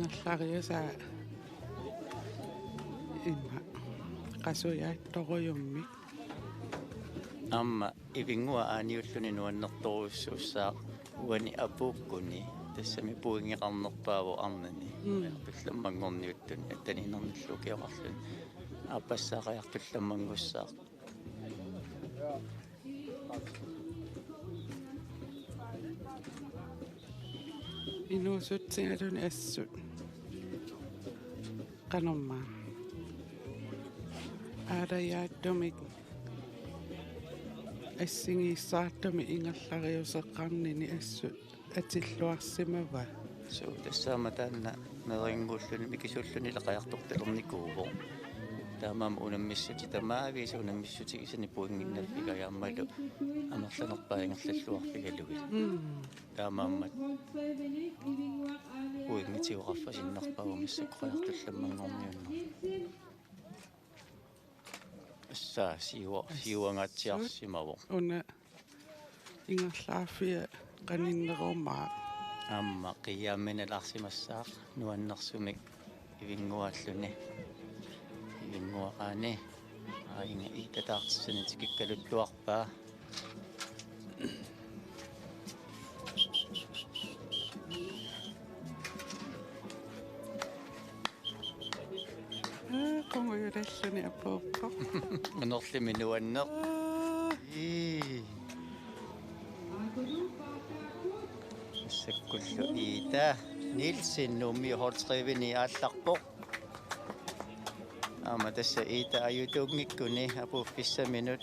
Ingerlariusaa ima qasujaattorujummik. Aamma Ivinnguaq aaniulluni nuannertorujussuussaaq uani apuukkuni, tassami pointeqarnerpaavoq arnani. Mm. Qajartullammanngorniuttuni, attaniinnarnillu ukioqarluni. Aappassaa qajartullammanngussaaq. Inuusutsigaluni assut. Qanormaa. Aalajaattumik assigiissaartumik ingerlariuseqarnini assut atilluarsimavaa. Suu, tassaammat taanna meerannguulluni mikisuulluni ila qajartortalernikuuvoq. Taamaammat unammissutit tamaaviisa unammissutigisani pointinnaffigai aammalu amerlanerpaat ingerlalluarfigalugit. Mm. Taamaammat pointiuqarfasinnarpaavoq massakkut qajartullammanngorniunnermi. Tassa siua-, siuangaatsiarsimavoq. Una ingerlaarfia qaninnerumaa. Aamma qiiaamminalaarsimassaaq nuannersumik Ivinnguaalluni. Ivinnguaqaani. Aajinnga Iita taartissani tikikkaluttuarpaa. Aa, qungujulalluni apuuppoq. Unerlimi nuanneq. Aa. Ii. Massakkullu Iita Nielsen Nuummi hold tre-vini aallarpoq. Aamma tassa Iita ajutuunngikkuni apuuffissaminut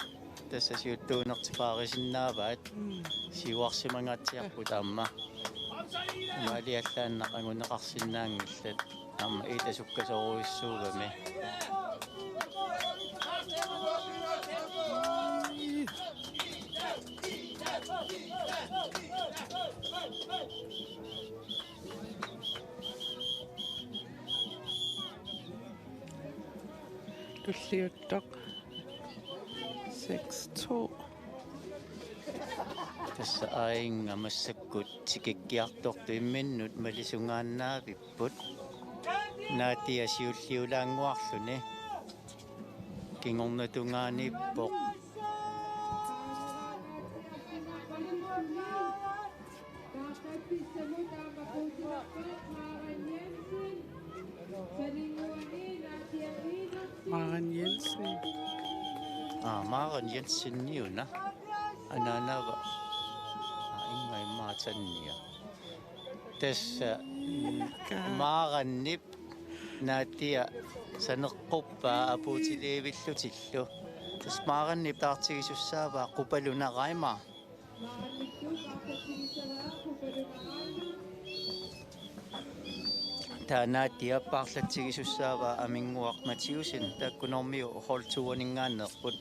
tassa siuttuunertik paarisinnaavaat. Mm. Siuarsimangaatsiarput aamma. Imaaliallaannaq anguneqarsinnaanngillat. Aamma Iita sukkasoorujussuugami. Tulliuttoq seks to. Tassa aajinnga massakkut tikikkiartortut imminnut malisungaannavipput. Nadia siulliulaannguarluni. Kingorna tungaaniippoq. Maren Jensen. Aa, Maren Jenseniuna. Anaanava. Aa, inga immaqa Tanja. Tassa, mm, Marenip Nadia saneqquppaa apuutiliivillutillu. Tassa Marenip taartigisussaavaa Qupaluna Reimer. Taava Nadia paarlatsigisussaavaa Aminnguaq Mathiussen, taakkununnga hold to-ninngaanneerput.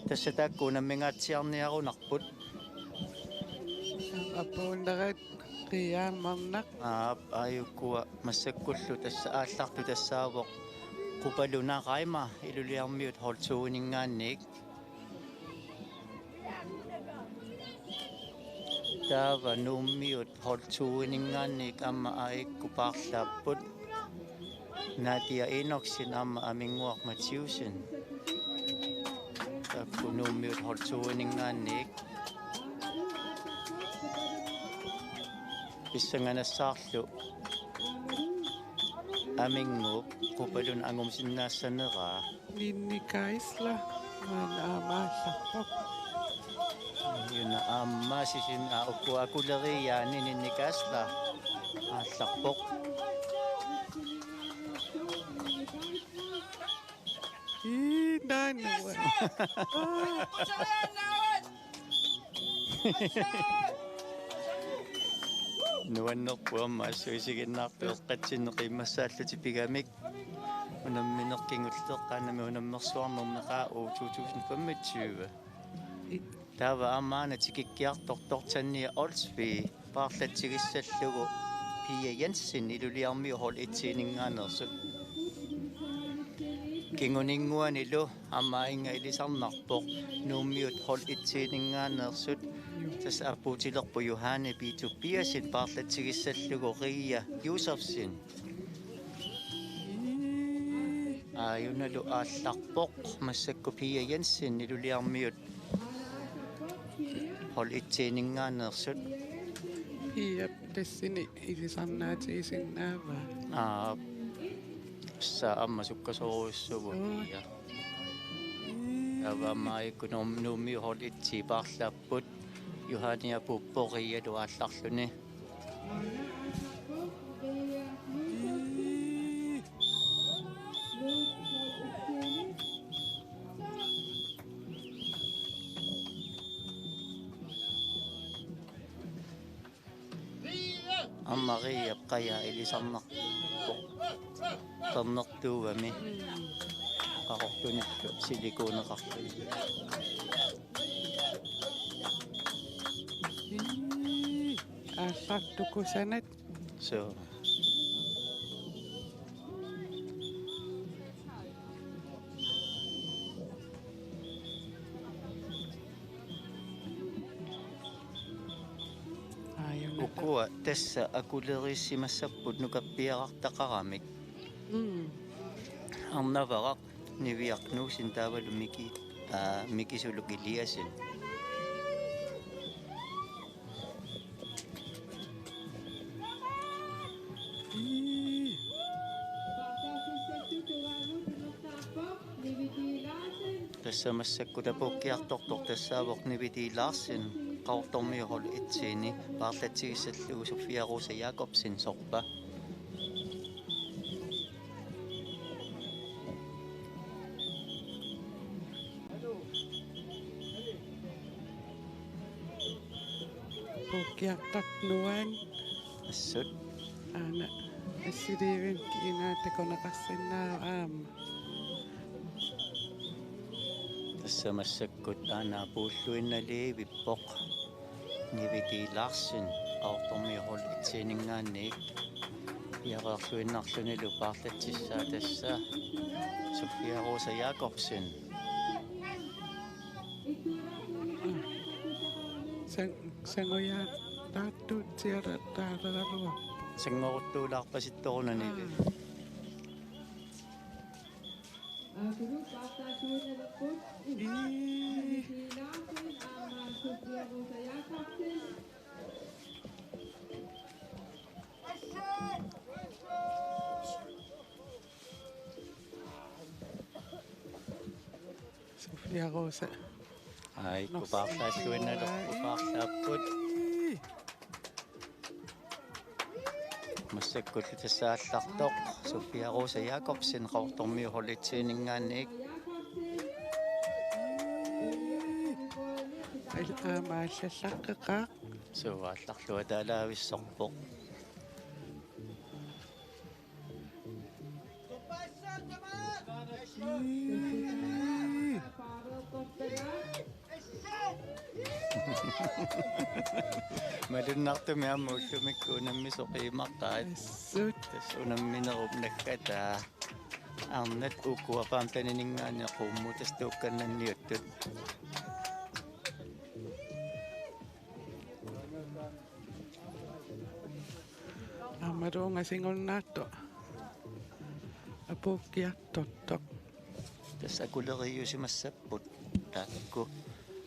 Tassa taakku unammingaatsiarniarunarput. Apuunnerat qiiaammarnaq. Aap, aajukua massakkullu tassa aallartut tassaavoq Qupaluna Reimer Ilulissarmiut hold to-ninngaanniit. Taava Nuummiut hold to-ninngaanniit aamma aajuku paarlaapput. Nadia Enoksen aamma Aminnguaq Mathiussen. Taakku Nuummiut hold to-ninngaanniit. Pissanganassaarlu Aminnguup Qupaluna angusinnaassaneraa. Ninni Geisler, maanna aamma aallarpoq. Una aamma Sisimiut, aa, uku akuleriiaani Ninni Geisler aallarpoq. Ii, naanua. Nuannerpoq aamma assut isiginnaartoq eqqatsinneq qiimmassaallutik pigamik. Unammineq kingulleq qaannamik unammersuarnermi qaa uku to tusind femogtyve. Taava aamma aana tikikkiartortoq Tanja Olsvig paarlatsigissallugu Pia Jensen Ilulissarmiut hold et-iininngaanneersut. Kinguninnguanilu aamma aajinnga ilisarnarpoq Nuummiut hold et-iininngaanneersut Tassa apuutilerpoq Johanne P. Tobiassen paarlatigissallugu Ria Josefsen. Aajunalu aallarpoq massakkut Pia Jensen Ilulissarmiut hold et-iininngaanneersut. Pia tassani ilisarnaatigisinnaavaa. Aa, tassa aamma sukkasoorujussuuvoq. Suu. Pia. Taava aamma ikku Nuum-, Nuummiut hold et-i paarlaapput. Johanne apuuppoq Rialu aallarluni. Aamma Riap qajaa ilisarnarpoq. Qernertuugami. Qaqortunillu silikuuneqarluni. Ii, aallartukusanat. Suu. Aajuna. Ukua tassa akulerisimassapput nukappiarartaqaramik. Mm. Arnavaraq Niviaq Knudsen taavalu Miki, aa, Miki Suluk Eliassen. Ii. Tassa massakkut apuukkiartortoq tassaavoq Nivi Larsen, Qaqortormiut hold et-iini, paarlatigissallugu Sofia Rosa Jacobsen, Sorpa. Apuukkiartortoq Nuan. Assut. Aana assiliivik kiinaa takuneqarsinnaavoq aamma. Tassa massakkut aana apuulluinnaliivippoq. Nivi Larsen, Qaqortormiut hold et-iininngaanniit. Piareerluinnarlunilu paarlatsissaa tassa Sofia Rosa Jacobsen. San-, sangujaataartuutsiaraluarpoq. Sanngoruttuulaarpasittoruna Nivi. Aa. Ii. Sofia Rosa. Ai, kupaarlaalluinnalu, kupaarlaapput. Ii. Massakkullu tassa aallartoq Sofia Rosa Jacobsen, Qaqortormiut hold et-iininngaanniit. Al-, aamma aallallaqqeqaaq. Suu, aallarluataalaavissorpoq. Malunnartumik aamma ullumikkut unammisoq imaqaat. Assut. Tassa unamminerup nakkataa. Arnat ukua femtenininngaanniit qummut tassa tuukkannanniuttut. Aammalu ungasinngornaattoq apuukkiartortoq. Tassa akuleriiusimassapput taakku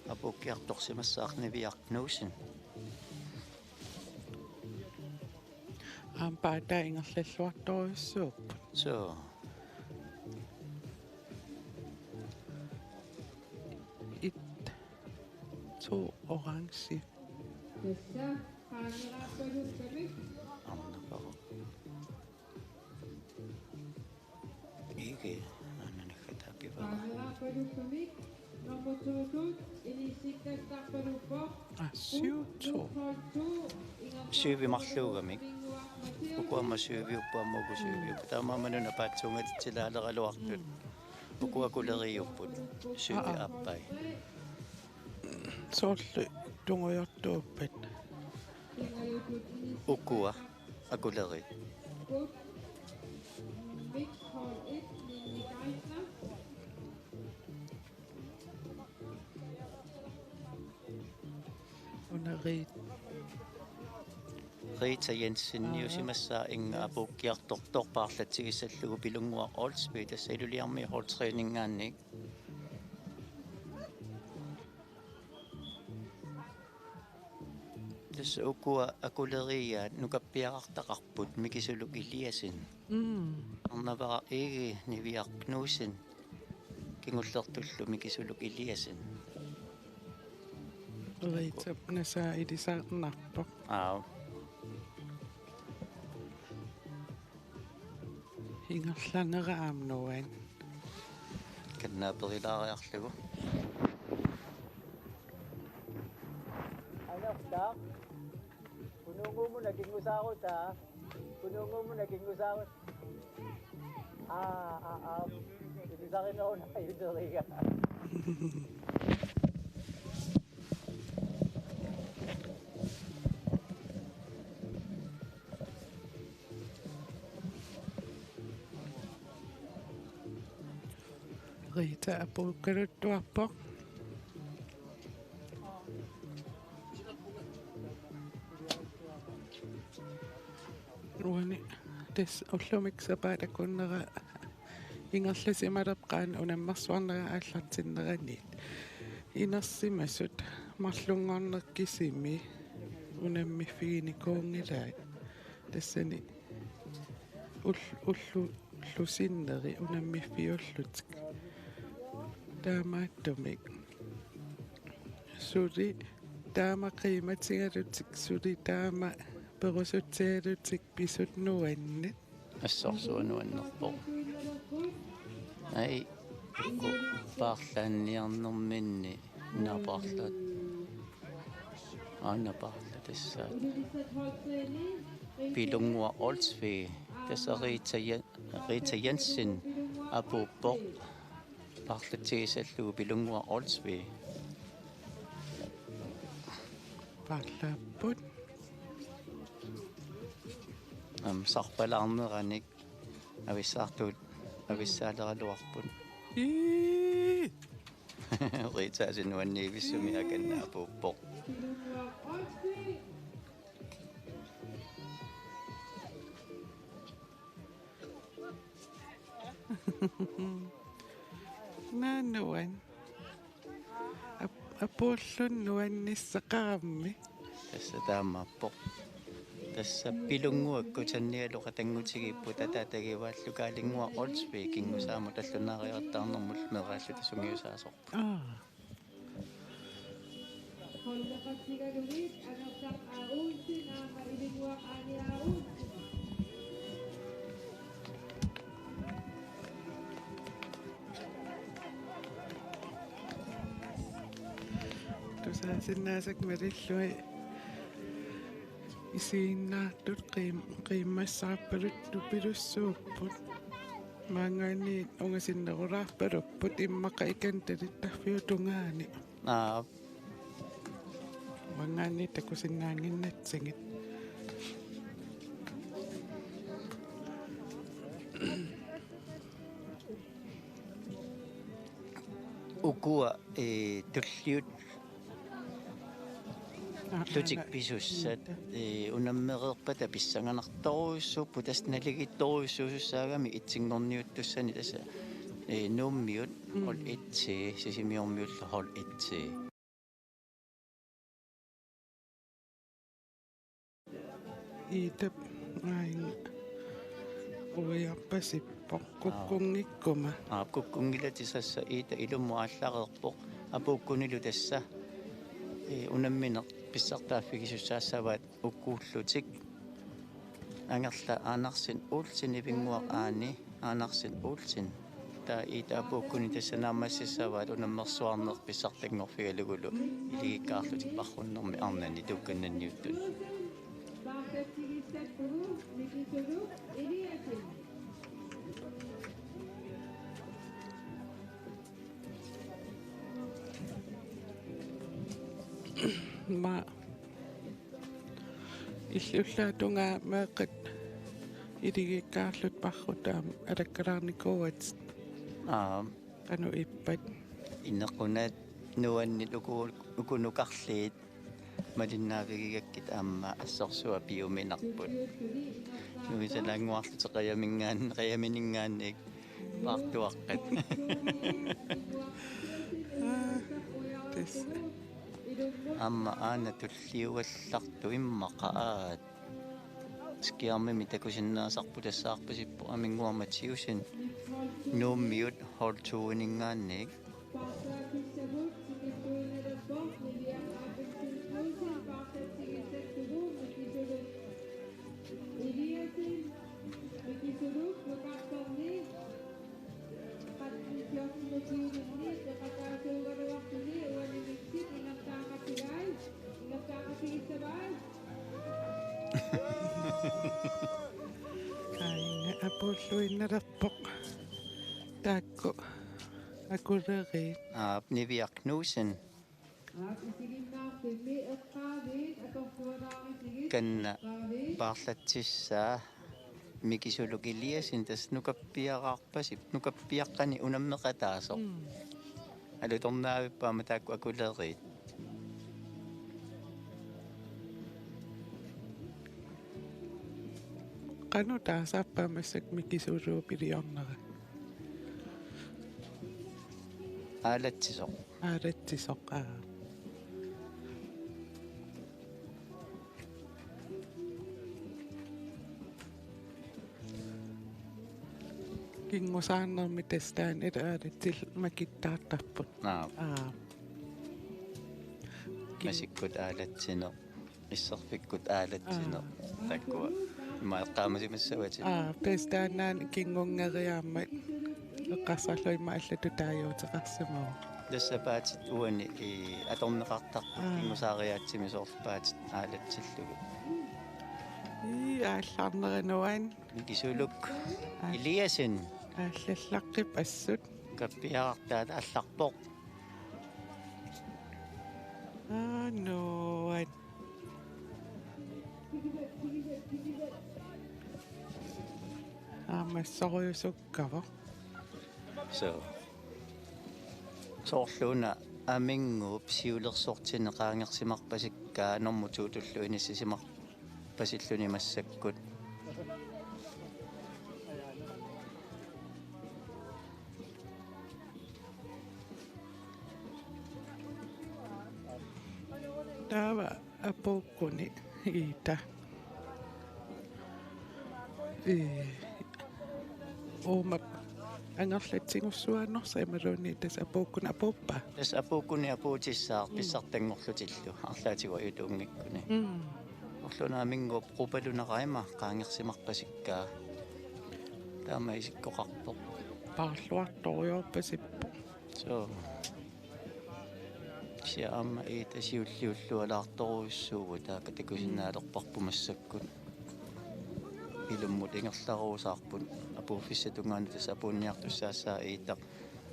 apuukkiartorsimassaaq Niviaq Knudsen. Aamma paataa ingerlalluartorujussuupput. Suu. Et, to orange. Tassa qaangeraappalukkamik. Arnapara. Ikke, aana nakkataa pivara. Qaangeraappalukkamik. Nummer to-tut inissikkattarpaluppoq. Ah, syv to. Syvi marluugamik. Uku aamma syviupput, aamma uku syviupput. Taamaammat una paatsuungatitsilaaleraluartut. Uku akuleriiupput. Syvi Aa. Aappai. Soorlu tungujortuuppat. Ukua akulerii. Mix hold et, Nini Geithner. Una Rita Jensen niusimassaa inga apuukkiartortoq paarlatsigissallugu Pilunnguaq Olsvig, tassa Ilulissarmi holdtræningaanniit. Tassa ukua akuleriiaat nukappiarartaqarput Mikisuluk Eliassen. Mm. Arnavara Egede, Niviaq Knudsen, kingullertullu Mikisuluk Eliassen. Ritap nasaa ilisarnarpoq. Aap. Ingerlanera aamma nuann. Kannaapperilaariarlugu. Anertaaq. Kunuunguumuna kingusaarutaa. Kunuunguumuna kingusaarut. Aa, aa, aa. Ilisarineruna ajuneriga. Rita apuukkaluttuarpoq. Uani tassa ullumi sapaatip akunnera ingerlasimalerpoq qanoq unammersuarnera aallartinneraniit. Inersimasut marlunngorneq kisimi unammiffiginiarnikuunngilaat. Tassani ul-, ullu-, ullut sinneri unammiffiullutik. Taamaattumik suli taama qiimatigalutik, suli taama perusutsigalutik pisut nuanneq. Assorsuaq nuannerpoq. Ai, uku paarlaanniarnerminni napaarlaat. Aana paarla tassa. Pilunnguaq Olsvig, tassa Rita Jen-, Rita Jensen apuuppoq. Paarlatsigissallugu Pilunnguaq Olsvig. Paarlaapput. Aamma sarpalaarneranik avissaartut avissaaleraluarput. Ii. Rita aasiit nuanniivissumik akanna apuuppoq. Nanuan. Ap-, apuulluni nuannissaqarammi. Tassa taamaappoq. Tassa Pilunnguaq kusannialu qatanngutigiipput, ataatagivaallu Kaalinnguaq Olsvig kingusaamut tallunaariartaarnermut meeraalluta sungiusaasoq. Aa. Tusaasinnaasakka malillugit isiginnaartut qiim-, qiimmassaarpaluttupilussuupput. Maanngaanniit ungasinnerulaarpalupput immaqa ikanut talittaffiup tungaani. Aap. Maanngaanniit takusinnaannginnatsigit. Ukua, ee, tulliut Aa, lutik aana. Pisussat, ee, unammereerpata pissanganartorujussuupput, tassa naligiittorujussuusussaagami etsinngorniuttussani tassa, ee, Nuummiut Mm. hold et C, Sisimiormiullu hold et C. Iitap aajuna uiarpasippoq kukkunngikkuma. Aap, kukkunngilatit tassa Iita ilummut aallareerpoq. Apuukkunilu tassa, ee, unammineq pissartaaffigisussaassavaat ukuullutik. Angerla Andersen Olsen, Ivinnguaq Aani Andersen Olsen. Taava Iita apuukkuni tassa naammassissavaat unammersuarneq pissartanngorfigalugulu iligikkaarlutik parrunnermi arnani tuukkannanniuttuni. Maa. Illullaatungaa meeqqat iligikkaarlutik parrutaat alakkalaarnikuuatit. Aap. Qanoq ippat? Inequnat nuannit uku-, ukunukarliit. Malinnaavigigakkit aamma assorsuaq piuminarput. Nuisalaannguarlutik qajaminngaan-, qajaminngaanniit paartuaqqat. Aa, tassa. Aamma aana tulliugallartoq immaqa aat. Skærmimi takusinnaasarput tassaarpasippoq Aminnguaq Mathiussen Nuummiut hold to-ninngaanniit. Aajuna apuulluinnalerpoq. Taakku akuleriit. Aap, Niviaq Knudsen. Kanna paarlatsissaa Mikisuluk Eliassen, tassa nukappiaraarpasi, nukappiaqqani unammeqataasoq. Mm. Alutornaavippoq aamma taakku akuleriit. Qanoq taasarpa massakkut Mikisuluup iliornera? Aalatsisoq. Aalatsisoq, aa. Kinngusaarnermi tassa taanna ila aalatsillu makittaartarput. Aap. Aap. Kin- Masikkut aalatsineq. Isserfikkut aalatsineq. Aa. Taakkua. Ima eqqaamasimassavatit. Aa, tassa taannaana kinngunngeriarmat eqqarsarlunga ima allatut taaguuteqarsimavoq. Tassa sapaatit uani, ii, atorneqartarput. Aa. Kinngusaariaatsimi soorlu sapaatit aalatsillugu. Ii, aallarnera nuann. Mikisuluk. Aa. Eliassen. Aallallaqqippoq assut. Kappiarartaat aallarpoq. Aa, nuann. Aamma assorujusukkavoq. So. Soorlu una Aminnguup siulersortini qaangersimarpasikkaa normu to-tullu inissisimarpasilluni massakkut. Taava apuukkuni Iita. Ee, uuma angerlatsigussuanngorsa imaluunniit tassa apuukkuni apuuppa? Tassa apuukkuni apuutissaaq. Mm. Pissartanngorlutillu arlaatigut ajutuunngikkuni. Mm. Soorlu una Aminnguup qupalunera ima qaangersimarpasikkaa. Taama isikkoqarpoq. Paarluartorujoorpasippoq. So. Kisianni aamma Iita siulliullualaartorujussuuvoq, taakku takusinnaalerparput massakkut. Ilummut ingerlaruusaarput apuuffissatungaanut tassa apuunniartussaassaaq Iita.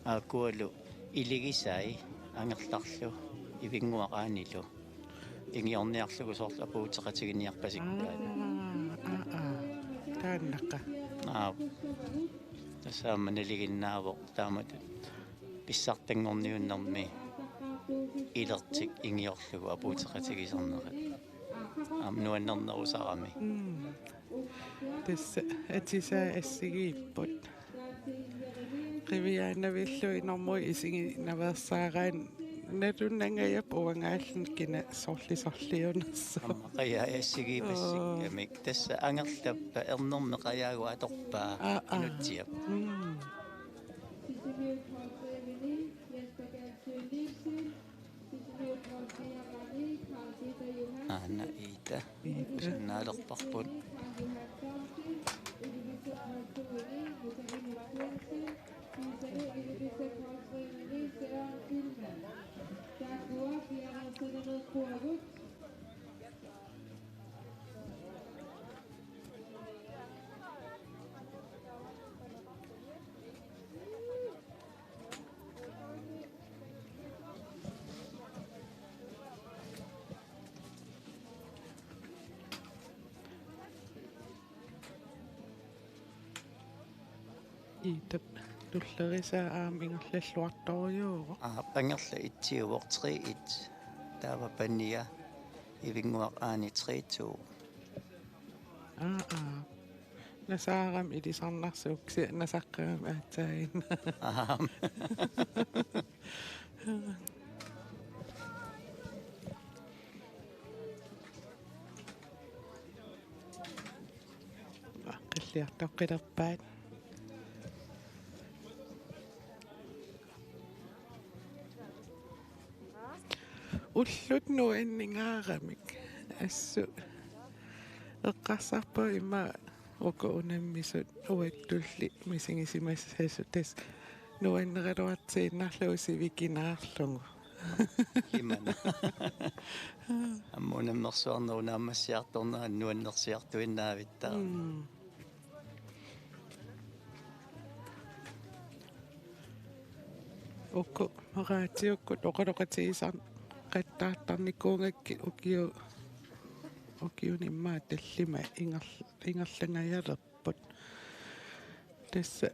Aakkualu iligisai angerlarlu Ivinnguaq Aanilu. Ingiorniarlugu soorlu apuuteqatiginiarpasikkaat. Aa, aa, aa. Taannaqa. Aap. Tassa aamma nalinginnaavoq taamatut pissartanngorniunnermi ilertik ingiorlugu apuuteqatigisarnerat. Aamma nuannernerusarami. Mm. Tassa atisai assigiipput. Qiviaannavilluinnarmut isiginaveersaaraanni nalunnangajappoq uangaalluni kina sorli sorliunersoq. Aamma qajaa assigiippassikkamik. Oo. Tassa angerlappa ernermi qajaagut atorpaa. Aa, aa. Inutsiap. Mm. Aana Iita. Iita. Takusinnaalerparput. Iitap tullerisaa aamma ingerlalluartorujuuvoq. Aap, Angerla etsiuvoq tre et. Taava pania Ivinnguaq Aani tre to. Aa, aa. Nasaarami ilisarnarsuup kisianni nasaqqagami aatsaannguaq. Aam. Qilliartoqqilerpaat. Ullut nuanningaaramik. Assut eqqarsarpunga ima uku unammisut uattulli misigisimassasut, tassa nuanneraluartiinnarlugu sivikinaarlugu. Imana. Aamma unammersuarneq naammassiartornera nuannersiartuinnavittaa. Mm. Uku maraatiukkut oqaloqatigisarneqattaartarnikuugakkit ukiu-, ukiuni immaqa tallimat inger-, ingerlangajalerput. Tassa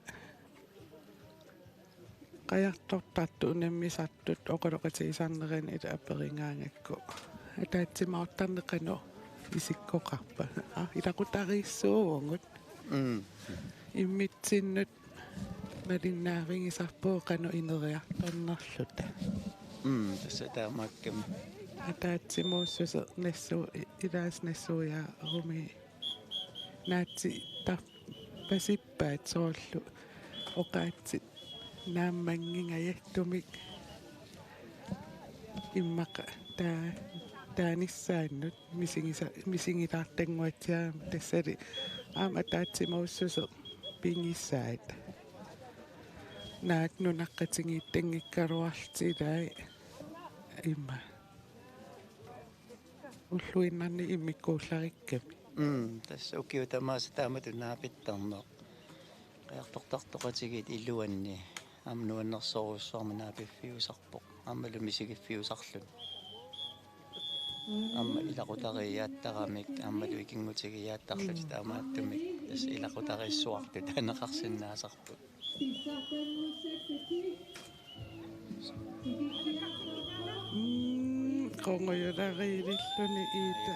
qajartortartut unammisartut oqaloqatigisarnerannut aperigaangakku ataatsimut atortarneq qanoq isikkoqarpa? Aa, ilaqutariissuuvugut. Mm. Imminnut malinnaavigisarpugut qanoq ineriartornerluta. Mm, tassa taamaakkami. Ataatsimuussuseq nassuu-, i-, ilaasa nassuiaarumik naatsittarpasippaat soorlu oqaatsit naammanngingajattumik immaqa taa-, taanissaannut misigisa-, misigilaartannguatsiaramik tassali aamma ataatsimuussuseq pigisaat. Naak nunaqqatigiittanngikkaluarlutik ilaat immaqa. Ulluinnarni immikkuullarikkami. Mm, tassa ukiut tamaasa taamatut naapittarneq. Qajartortartoqatigiit iluanni. Aamma nuannersorujussuarmik naapiffiusarpoq. Aammalu misigiffiusarluni. Aamma ilaqutariiattaramik, aammalu ikinngutigiiaattarlutik taamaattumik. Tassa ilaqutariissuartut taaneqarsinnaasarput. Mm, qungujulariililluni Iita.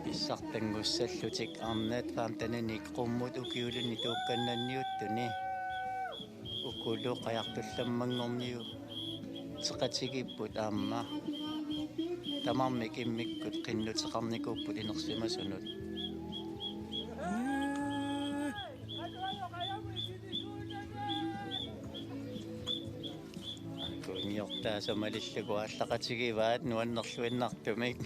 Pissartanngussallutik arnat femtenini qummut ukiulinni tuukkannanniuttuni. Ukulu qajartullammanngorniuteqatigiipput aamma. Tamarmik immikkut qinnuteqarnikuupput inersimasunut. Kunngiortaasa malillugu aallaqatigivaat nuannerluinnartumik.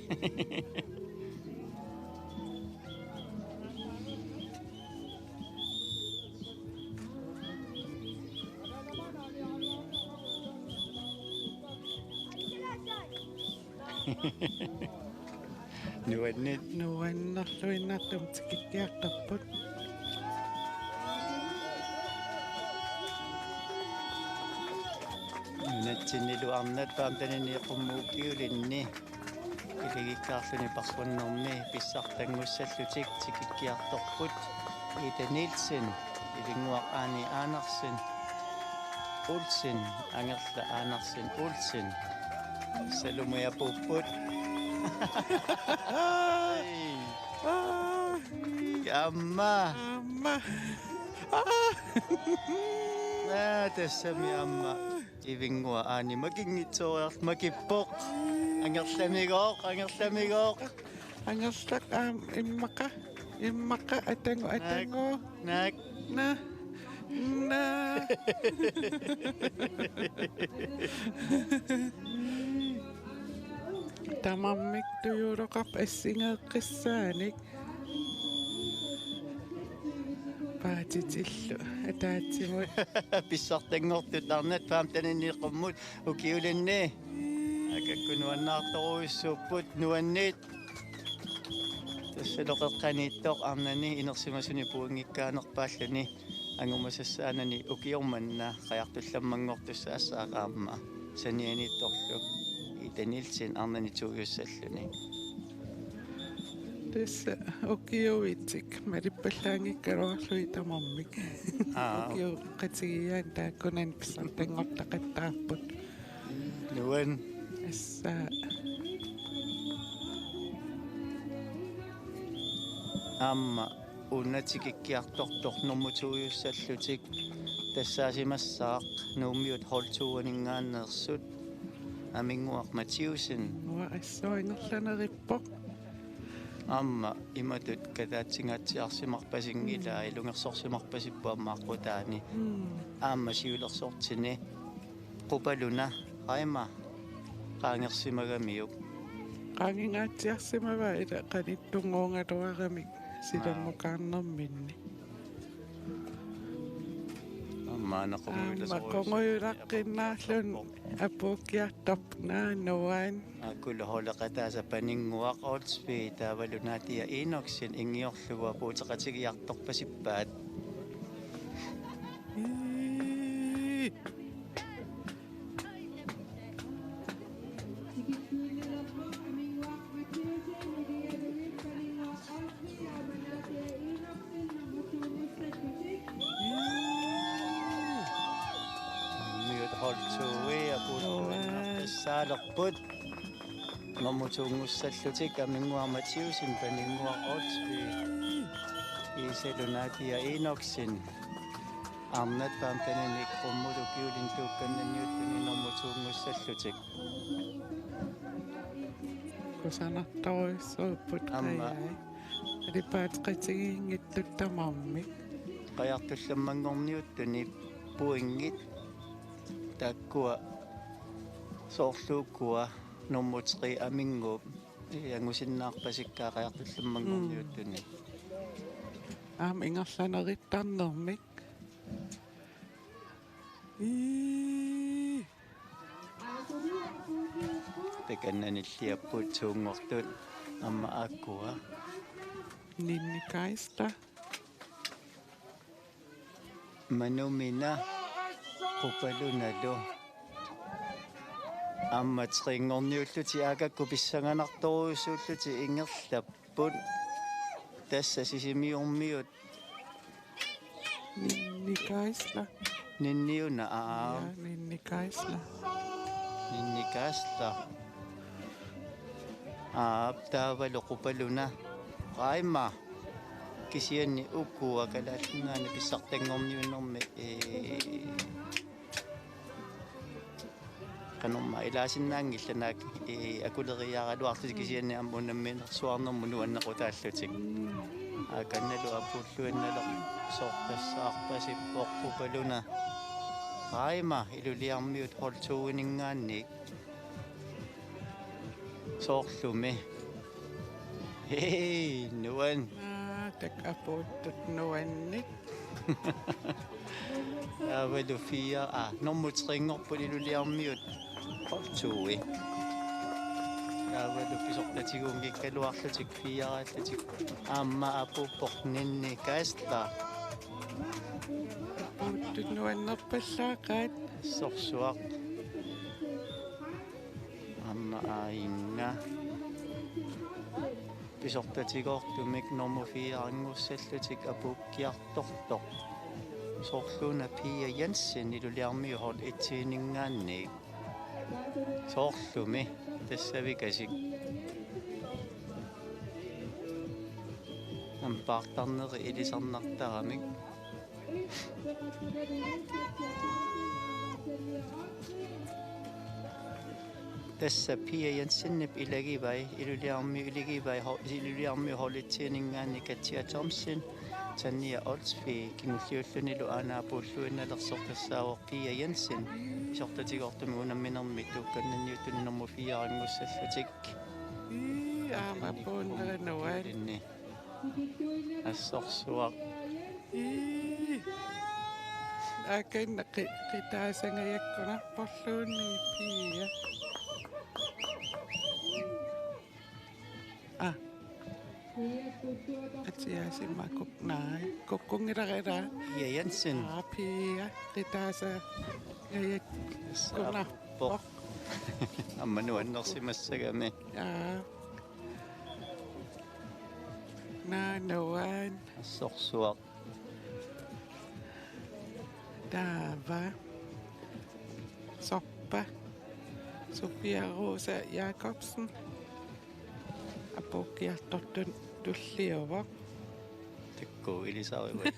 Nuanneq. Nuannerluinnartumik tikikkiartorput. Nunatsinnilu arnat femtenini qummut ukiulinni iligikkaarluni parrunnermi pissartanngussallutik tikikkiartorput Ida Nielsen, Ivinnguaq Aani Andersen, Olsen, Angerla Andersen Olsen. Salumia puupput. Aa. Aamma. Aamma. Aa. Aa, tassami aamma. Ivinnguaq Aani makinngitsooriarlugu makippoq. Angerlamigooq, angerlamigooq. Angerlaq aamma immaqa, immaqa atangu, atangu. Naak. Na. Na. Tamarmik tujuuloqarput assigeeqqissaanik. Paatitillu ataatsimut. Pissartanngortut arnat femtenini qummut ukiulinni. Akakku nuannaartorujussuupput nuanneq. Tassalu qeqqaniittoq arnani inersimasuni puinngikkaanerpaalluni angumasassaanani ukioq manna qajartullammanngortussaassaaq aamma sanianiittorlu Ida Nielsen arnani tuujussalluni. Tassa ukiuitik malippallaanngikkaluarlugit tamarmik. Aa. Ukiuqatigiiaat taakkunani pissartanngortaqattaarput. Nuann. Assa. Aamma una tikikkiartortoq nummer to-iussallutik tassaasimassaaq Nuummiut hold to-aninngaanneersut Aminnguaq Mathiussen. Uanga assut ingerlanerippoq. Aamma imatut kataatsingatsiarsimarpasinngilaa, mm, ilungersorsimarpasipput aamma aqqutaani. Mm. Aamma siulersortini Qupaluna Raima qaangersimagamiuk. Qaangingaatsiarsimavaa ila qanittunnguugaluaramik silammukaarnerminni. Aamma aana qungujulasorujussaanik qungujulaqqinnaarluni apuukkiartorpoq. Naa nuan. Aakkulu holdeqataasa Paninnguaq Olsvig taavalu Nadia Enoksen inngiorlugu apuuteqatigiartorpasippaat. Ii. Nuummiut hold to-i apuuteqattaarput. Nummer to-nngussallutik Aminnguaq Mathiussen, Paninnguaq Olsvig, Iisalu Nadia Enoksen. Arnat Paamtanini Krummulu Kjolin Tuukkannanniuttuni nummer to-nngussallutik. Kusanartorujussuupput. Aamma. Ajai. Alipaateqatigiinngitsut tamarmik. Qajartullammanngorniuttuni pointit taakkua soorlu ukua nummer tre Aminnguup angusinnaarpasikkaa qajartullammanngorniuttuni. Mm. Aamma ingerlanerittarnermik. Ii. Takanna nilliapput to-nngortut aamma aakkua. Ninni Geisler. Manumina Qupalunalu. Aamma tre-nngorniullutik aakakku pissanganartorujussuullutik ingerlapput. Tassa Sisimiormiut. Ninni Geisler. Ninniuna, aa. Ja, Ninni Geisler. Ninni Geisler. Aap, taavalu Qupaluna Raima. Kisianni ukua Kalaallit Nunaanni pissartanngorniunnermi, ee, qanormaa ilaasinnaanngillat naak, ee, akuleriaraluarlutik, mm, kisianni aamma unamminersuarnermut nuannequtaallutik. Aakannalu apuulluinnalersortassaarpasippoq Qupaluna Raima Ilulissarmiut hold to-ininngaanniit. Soorlumi. Hej, nuan. Naa, takuuk apuuttut nuannik. Taavalu fire, aa, nummer tre-nngorput Ilulissarmiut hold to-i. Taavalu pisortatiguunngikkaluarlutik fire-allutik. Aamma apuuppoq Ninni Geisler. Apuuttut nuannerpallaaqaat. Assorsuaq. Aamma aajinnga. Pisortatigoortumik nummer fire-nngussallutik apuukkiartortoq. Soorluuna Pia Jensen Ilulissarmiut hold et-ininngaanniit. Soorlumi tassavikasik. Ampaartarneri ilisarnartaramik. Tassa Pia Jensenip ilagivai, Ilulissarmiut ilagivai, ho-, Ilulissarmiut hold et-ininngaanniit Katja Thomsen, Tanja Olsvig, kingulliullunilu aana apuulluinnalersortassaavoq Pia Jensen, pisortatigoortumik unamminermi Tuukkannanniuttuni nummer fire-nngussallutik. Ii, aamma apuunnera nuan. Assorsuaq. Ii. Akanna qi-, qitaasangajakkunarporluunniit Pia. Aa. Atsiaasimaakuk naai. Kukkunngilara ilaa. Pia Jensen. Aa, Pia. Qitaasangajakkunarpoq. Aamma nuannersimassagami. Aa. Naa nuan. Assorsuaq. Taava. Sorpa. Sofia Rosa Jacobsen. Apuukkiartortut tulliuvoq. Ilisarivat.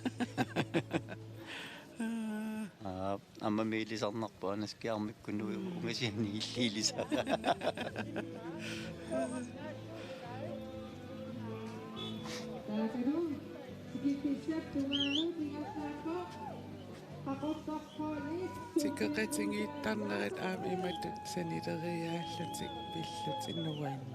Aa, ammami ilisarnarpoq, anaskiarmikkut ungasiani illi ilisara. Tikeqatigiittarnerit aamma imatut sanileriaallutik pillutik nuanneq.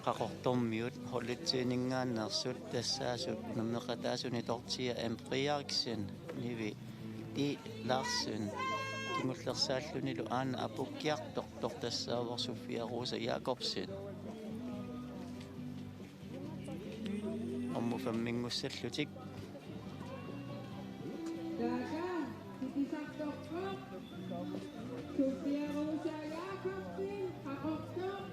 Qaqortormiut hold et-iningaanneersut tassaasut nammeqataasuni Dorthea M. Frederiksen, Nivi I. Larsen, kingullersaallunilu aana apuukkiartortoq tassaavoq Sofia Rosa Jakobsen. Nummer femminngussallutik. Sofia Rosa Jakobsen, Qaqortoq,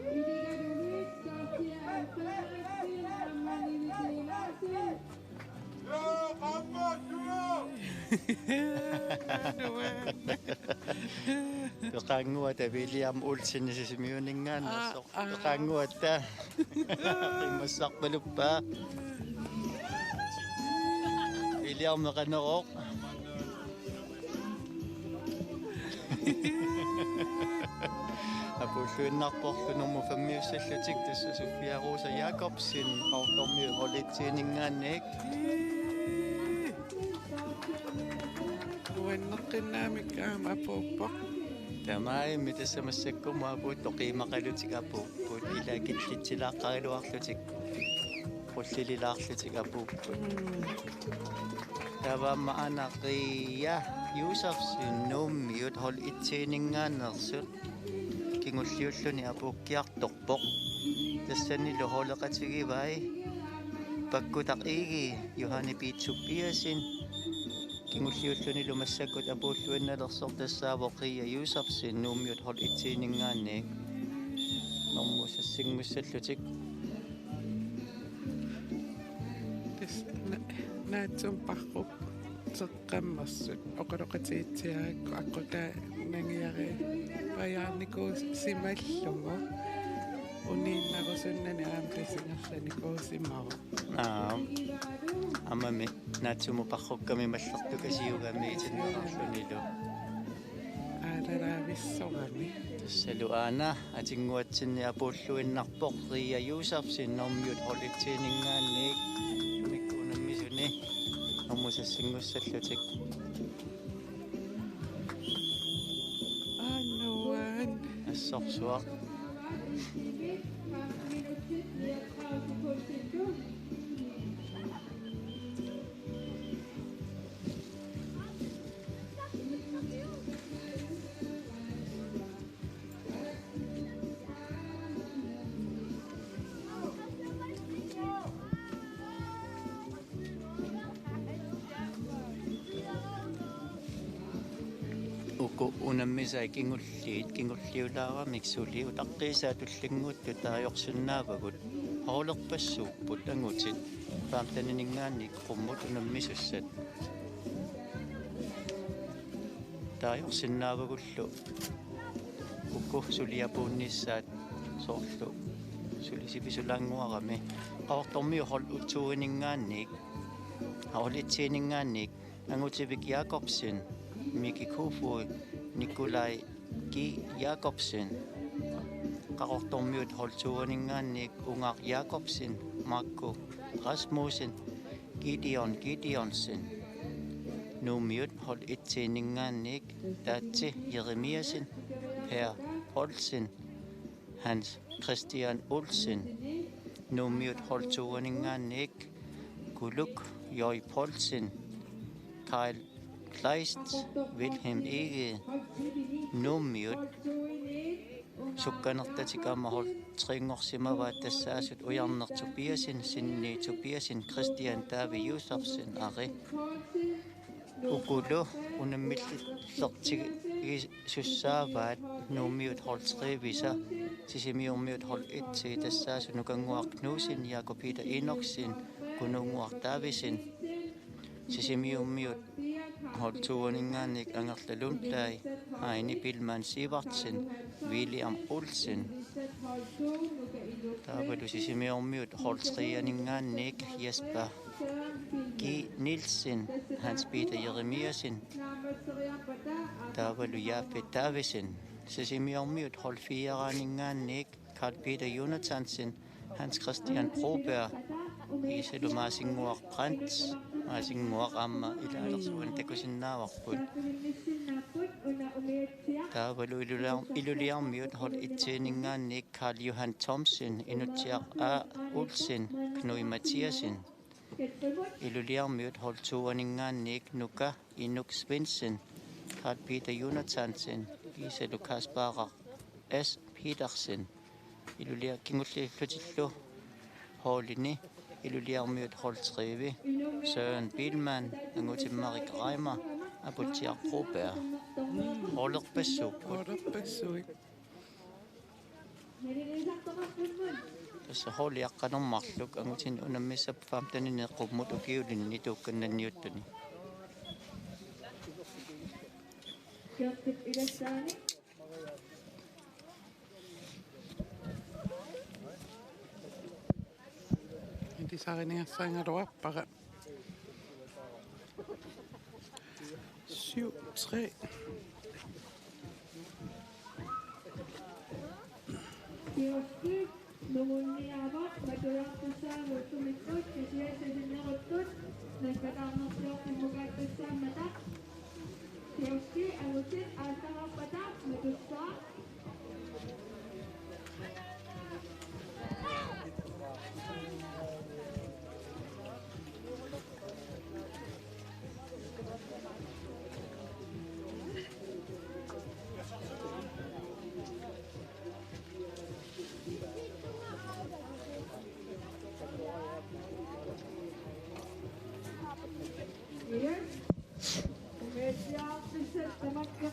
Iligaluvik, Dorthea M. Frederiksen, aamma Nivi I. Larsen. Peqannguata William Olsen Sisimiuninngaanneersoq. Aa, aa. Peqannguata. Immassarpaluppaa. William Meqaneroq. Apuulluinnarporlu nummer femmiussallutik, tassa Sofia Rosa Jakobsen, Qaqortormiut hold et-iningaanniit. Uanneqqinnaamik aamma apuuppoq. Tamarmik tassa massakkut aamma apuupput, qiimaqalutik apuupput, ila killitsilaaqqariluarlutik, qullililaarlutik apuupput. Mm. Taava aamma aana Ria Josefsen Nuummiut hold et-iningaanneersut kingulliulluni apuukkiartorpoq. Tassanilu holdeqatigivai Pakkutaq Egede, Johanne Pitt Tobiassen, kingulliullunilu massakkut apuulluinnalersoq tassaavoq Ria Josefsen Nuummiut hold et-iningaanniit. Normu sassinngussallutik. Tassa na-, naatsumik parrukseqqammersut oqaloqatigiitsiarakku aqqutaa nangiaripajaarnikuusimallugu uniinnarusunnani aamma tasingerlanikuusimavoq. Aa, aamma naatsumik parrukkami mallertukasiugami itinnerarlunilu. Aalalaavissugami. Tassalu aana atinnguatsinni apuulluinnarpoq Ria Josefsen Nuummiut hold et-iningaanniit. Unikkuunammisuni normu sassinngussallutik. Annuan. Assorsuaq. Uku unammisai kingulliit, kingulliulaaramik suli utaqqiisaa tullinnguuttut taajorsinnaavagut. Hoolerpassuupput angutit femtenininngaanniit qummut unammisussat. Taajorsinnaavagullu uku suliapuunnissaat soorlu suli sivisulaannguarami. Qaqortormiut hold to-ininngaanniit, hold et-ininngaanniit, Angutivik Jakobsen, Miki Kofod, Nikolaj G. Jakobsen. Qaqortormiut hold to-ininngaanniit, Ungar Jakobsen, Marco Rasmussen, Gideon Gideonsen. Nuummiut hold et-ininngaanniit, Taatsi Jeremiassen, Per Poulsen, Hans Christian Olsen. Nuummiut hold to-ininngaanniit, Kuluk J. Poulsen, Kyle Kleist, Wilhelm Egede. Nuummiut sukkanertatik aamma hold tre-nngorsimavaat, tassaasut Ujarneq Tobiassen, Sinni Tobiassen, Christian David Josefsen, Ari. Ukulu unammillertigisussaavaat Nuummiut hold tre-visa, Sisimiormiut hold et, tassaasut Nukannguaq Knudsen, Jakob Peter Enoksen, Kununnguaq Davidsen. Sisimiormiut hold to-aninngaanniit Angerla Lundblad, Heini Billmann Sivertsen, William Olsen. Taavalu Sisimiormiut hold tre-aninngaanniit Jesper G. Nielsen, Hans Peter Jeremiassen. Taavalu Jafet Davidsen. Sisimiormiut hold fire-aninngaanniit Karl Peter Jonathansen, Hans Christian Broberg, Iisalu Maasinnguaq Brandt, Maasinnguaq aamma ilaalersuani takusinnaavarput. Taavalu Iluliar-, Iluliarmiut hold et-aninngaanniit Karl Johan Thomsen, Inutsiaq A. Olsen, Knud Mathiassen. Iluliarmiut hold to-aninngaanniit Nuka Inuk Svendsen, Karl Peter Jonathansen, Iisalu Kaspar S. Petersen. Iluliaq kingulliullutillu holdini Iluliarmiut hold tre-vi Søren Biilmann, Angutimmarik Reimer, Aputsiaq Broberg. Holderpassuupput. Holderpassuit. Tassa holdiaqqaneq marluk angutini unammissap femtenini qummut ukiulinni tuukkannanniuttuni. Ilisariniassaagaluarpara. Syv tre. Kiorsi nungunniaavoq matujartussaamut ullumikkut kisianni sasinneruttut naggataarnersiorfimmukaattassaammata. Kiorsi angutit aallarpata matussaaq.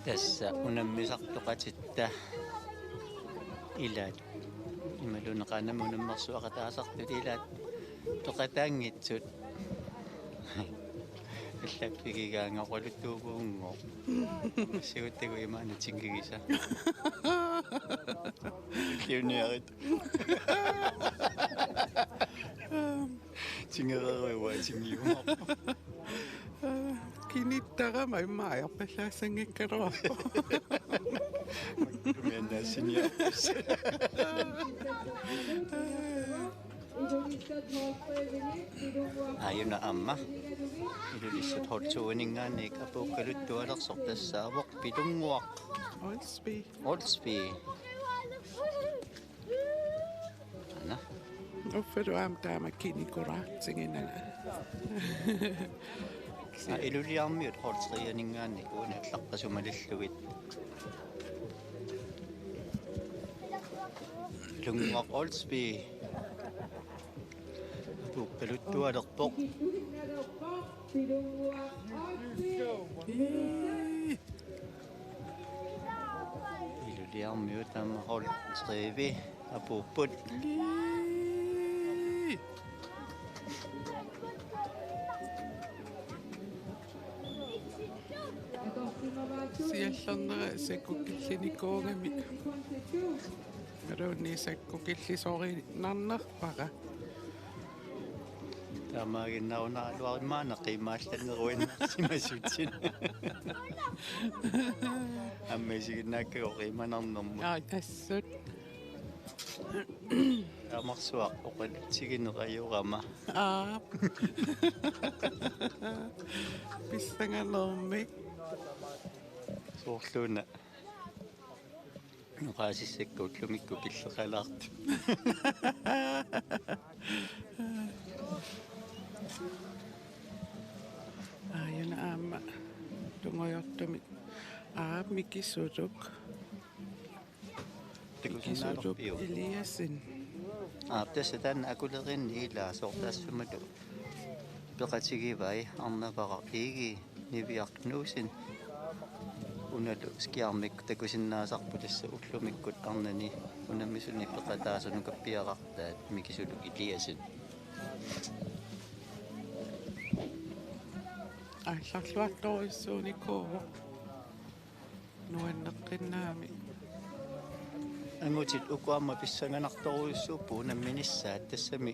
Tassa unammisartoqatitta ilaat. Imaluunniit qaannamut unammersuaqataasartut ilaat toqataanngitsut. Allappigigaanga oqaluttuuvuunngooq. Siuttagu imaana tingigisa. Liuniarit. Tingereerui uanga tingiumaarpoq. Kinittarama immaqa ajorpallaassanngikkaluarpoq. Miannassiniarpis. Aajuna aamma Ilulissat hold to-aninngaanniit apuukkaluttualersoq tassaavoq Pilunnguaq Olsby. Olsby. Ana. Uffalu aamma taama kinikulaartiginanga. Aa, Iluliarmiut hold tre-aninngaanniit uani allaqqasumalillugit. Pilunnguaq Olsby. Apuukkaluttualerpoq. Ii. Iluliarmiut taama hold tre-vi apuupput. Ii. Siallernera sakkukillinikuugami. Imaluunniit sakkukillisoriinnarnerpara. Taamaaginnarunaraluarmat qiimaallanneruinnarsimasutit. Aamma isiginnaakkagut qiimanarnermut. Aa, assut. Taamarsuaq oqalutsigineq ajorama. Aap. Pissanganermik. Soorluuna. Oqaasissakka ullumikkut killeqalaartut. Aajuna aamma tungujortumik. Aap, Mikisuluk. Mikisuluk Takusinnaalerpiuk? Eliassen. Aap, tassa taanna akuleriinni ilaa soorlu taassumalu peqatigivai Arnavaraq Egede, Niviaq Knudsen. Unalu Skjernimik takusinnaasarput tassa ullumikkut arnani unammisuni peqataasunukappiarartaat Mikisuluk Eliassen. Aallarluartorujussuunikuuvoq. Nuanneqqinnaami. Angutit uku aamma pissanganartorujussuupput unamminissaat, tassami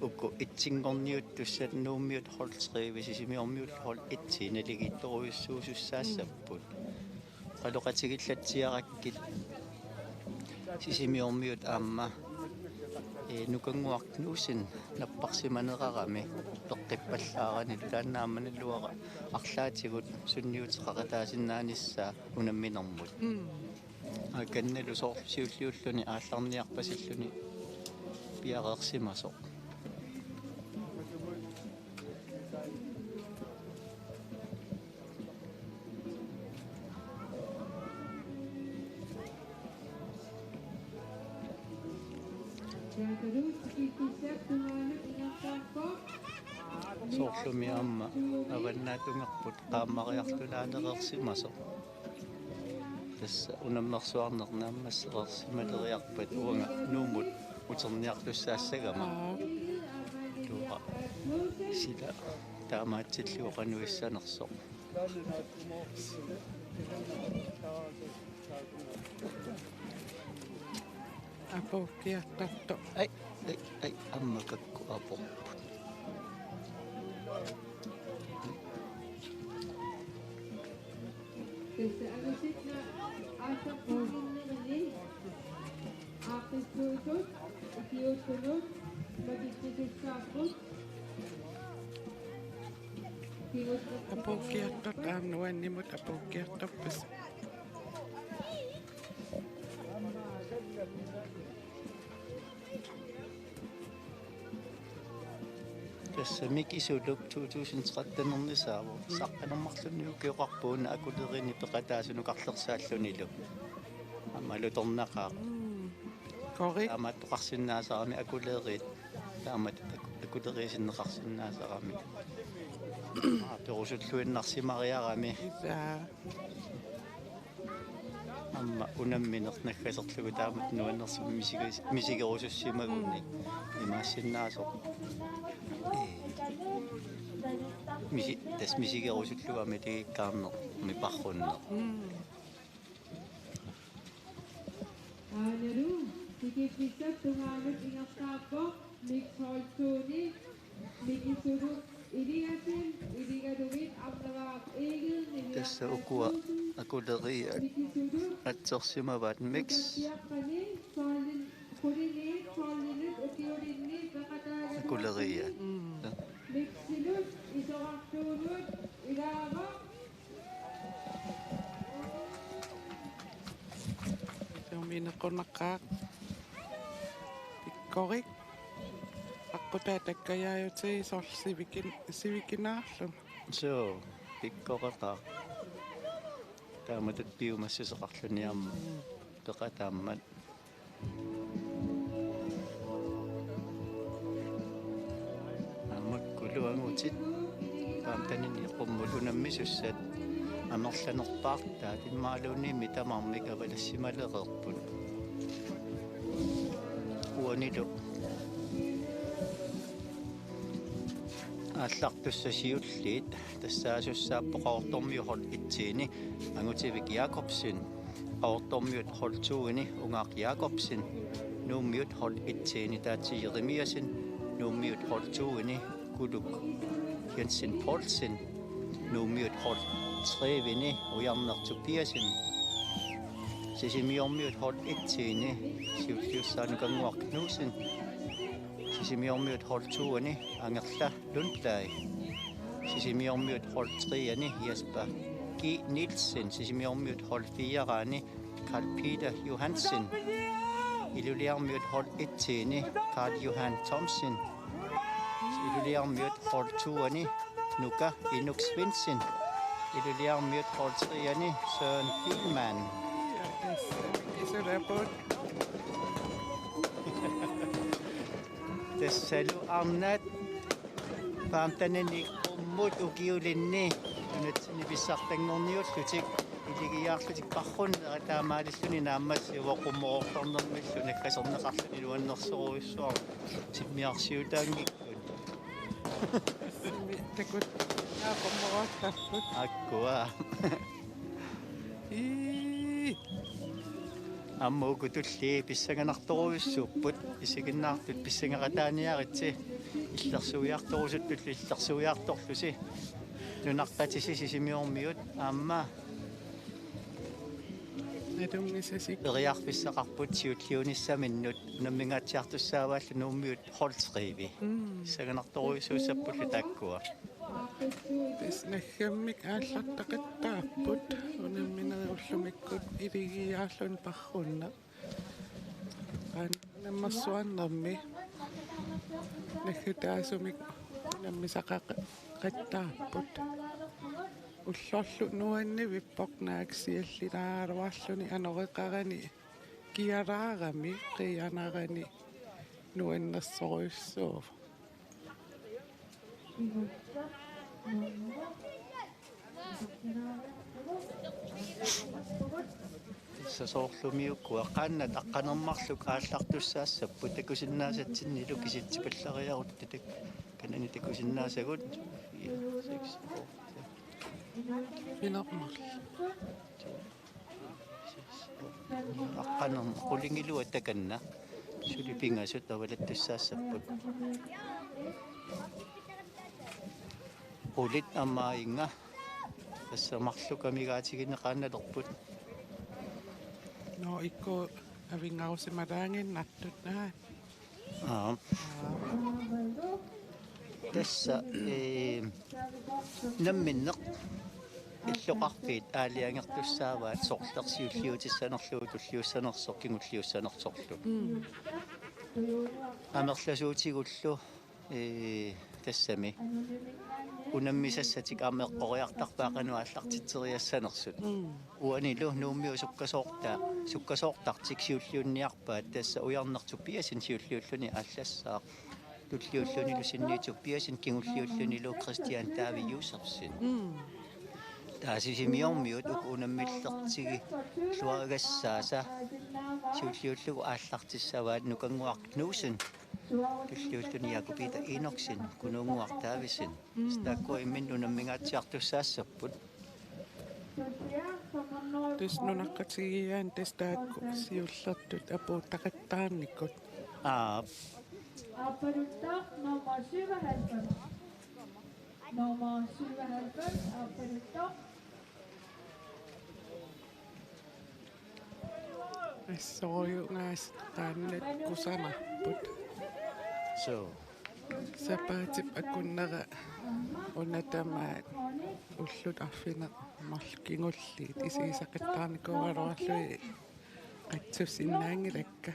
uku etsinngorniuttussat Nuummiut hold tre-vi Sisimiormiut hold et-i naligiittorujussuusussaassapput. Qaloqatigillatsiarakkit Sisimiormiut aamma, ee, Nukannguaq Knudsen napparsimanerarami peqqippallaaranilu, taanna aamma naluara arlaatigut sunniuteqaqataasinnaanissaa unamminermut. Mm. Aakannalu soorlu siulliulluni aallarniarpasilluni piareersimasoq. Soorlumi aamma avannaatungerput qaammariartulaanereersimasoq. Tassa unammersuarneq naammassereersimaleriarpat uanga Nuummut uterniartussaassagama. Aap. Tuuqa sila taamaatsillugu qanoq issanersoq. Apuukkiartortoq. Ai, ai, ai, aamma kakku aporput. Tassa angutit aaqqissuusunut, ukiuusunut, makitsisussaaput. Apuukkiartortoq aamma nuannimut apuukkiartorput. Tassa Miki Suluk to tusind tretten-ernisaavoq. Mm. Saqqanermarluni ukioqarpoq una akuleriinni peqataasunukarlersaallunilu. Aamma alutornaqaaq. Mm. Korrekt. Taamaattoqarsinnaasarami akuleriit. Taamatut aku-, akuleriit sinneqarsinnaasarami. Aa, perusulluinnarsimariarami. Isaa. Aamma unammineq naggaserlugu taamatut nuannersumik misigi-, misigerusussimaguni. Mm. Imaassinnaasoq. Ee. Misi-, tassa misigerusullugu aamma tigikkaarneq, miparrunneq. Mm. Aanalu, tikiffissap tungaanut ingerlaarpoq, Mix Holtuni, Miki Suluk Eliasen, iligalugit Arnavaaq Egede, Niviaq Tassa ukua Rasmussen, akuleriiat Miki Suluk, atsersimavaat Mix. Nukassiaqqani, Sollin-, Qulinit, Sollinut, ukiulinni, peqataagaluarluni, akuleriiat. Mm. Mixinut, Isorartuunut, ilaavoq. Suminequnaqaaq. Pikkorik. Aqqutaa takkajaajutii soorlu sivikin-, sivikinaarluni. Suu, pikkoreqaaq. Taamatut piumassuseqarluni aamma. Mm. Peqataammat. Aamma uku angutit badmintonimi qummut unammisussat amerlanerpaartaat imaluunniimmi tamarmik avalassimalereerput. Uanilu aallartussat siulliit tassaasussaappoq Qaqortormiut hold et-iini Angutivik Jakobsen, Qaqortormiut hold to-ini Ungaaq Jakobsen, Nuummiut hold et-iini Taatsi Jeremiassen, Nuummiut hold to-ini Kuluk Jensen Poulsen, Nuummiut hold tre-ini Ujarneq Tobiassen, Sisimiormiut hold et-iini siulliussaanut Nukannguaq Knudsen, Sisimiormiut hold to-ini Angerla Lundblad, Sisimiormiut hold tre-ini Jesper G. Nielsen, Sisimiormiut hold fire-ini Karl Peter Johansen, Ilulissarmiut hold et-iini Karl Johan Thomsen, Ilulissarmiut hold to-ini Nuka Inuk Svendsen, Ilulissarmiut hold tre-ini Søren Biilmann. Isoraput. Tassalu arnat badmintonimi qummut ukiulinni nunatsinni pissartanngorniullutik iligiaarlutik parrunnerat taamaalilluni naammassivoq qummoroortarnermillu naggaserneqarluni nuannersorujussuarmik timmiarsiutaanngikkuni. Sumi takut. Aa, qummu. Akkua. Ii. Aamma uku tulliit pissanganartorujussuupput, isiginnaartut pissangaqataaniaritsi, illersuiartorusuttullu illersuiartorlusi. Nunaqqatisi Sisimiormiut aamma Nalunngisasik. Periarfissaqarput siulliunissaminnut, unammingaatsiartussaavaallu Nuummiut holdtrivi. Mm. Pissanganartorujussuussappullu taakkua. Tassa naggammik aallartaqattaapput, unamminerit ullumikkut iligiiaarluni parrunneq. Qaa, nammersuarnermi naggataasumik unammisaqaqattaapput. Ullorlu nuannivippoq naak siallilaaruarluni anoreqarani kiaraarami qiianarani nuannersorujussuuvoq. Tassa soorlumi ukua qaannat aqqaneq-marluk aallartussaassapput takusinnaasatsinnilu kisitsipallariarutta, kanani takusinnaasagut. Fire, seks, otte. Fire-marluk. Aqqaneq-marluk qulingiluat takanna suli pingasut avalattussaassapput. Qulit aamma inga tassa marluk amigaatigineqaannalerput. Nå, ikku avinngarusimalaannginnartut, naa. Aap. Tassa, ee, namminneq illoqarfiit aalajangertussaavaat sorleq siulliutissanerlugu tulliussanersoq kingulliussanersorlu. Mm. Amerlasuutigullu, ee, tassami unammisassatik aamma eqqoriartarpaat qanoq aallartitseriassanersut. Mm. Uanilu Nuummiut sukkasoorta-, sukkasoortartik siulliunniarpaat, tassa Ujarneq Tobiassen siulliulluni aallassaaq. Tulliullunilu Sinni Tobiassen, kingulliullunilu Christian David Josefsen. Mm. Taava Sisimiormiut uku unammillertigiluagassaasa siulliullugu aallartissavaat Nukannguaq Knudsen, tulliulluni Jakob Peter Enoksen, Kunuunnguaq Davidsen. Mm. Tassa taakkua imminnut unammingaatsiartussaassapput. Tassa nunaqqatigiiaani tassa taakku siullertut apuuttaqattaarnikut. Aap. Aappaluttaq nummer syvoghalvfems. Nummer syvoghalvfems, aappaluttaq. Assorujussuaq qaannat kusanarput. Suu. Sapaatip akunnera una tamaat ullut arfineq-marluk kingulliit isigisaqattaarnikuugaluarlugit qatsussinnaanngilakka.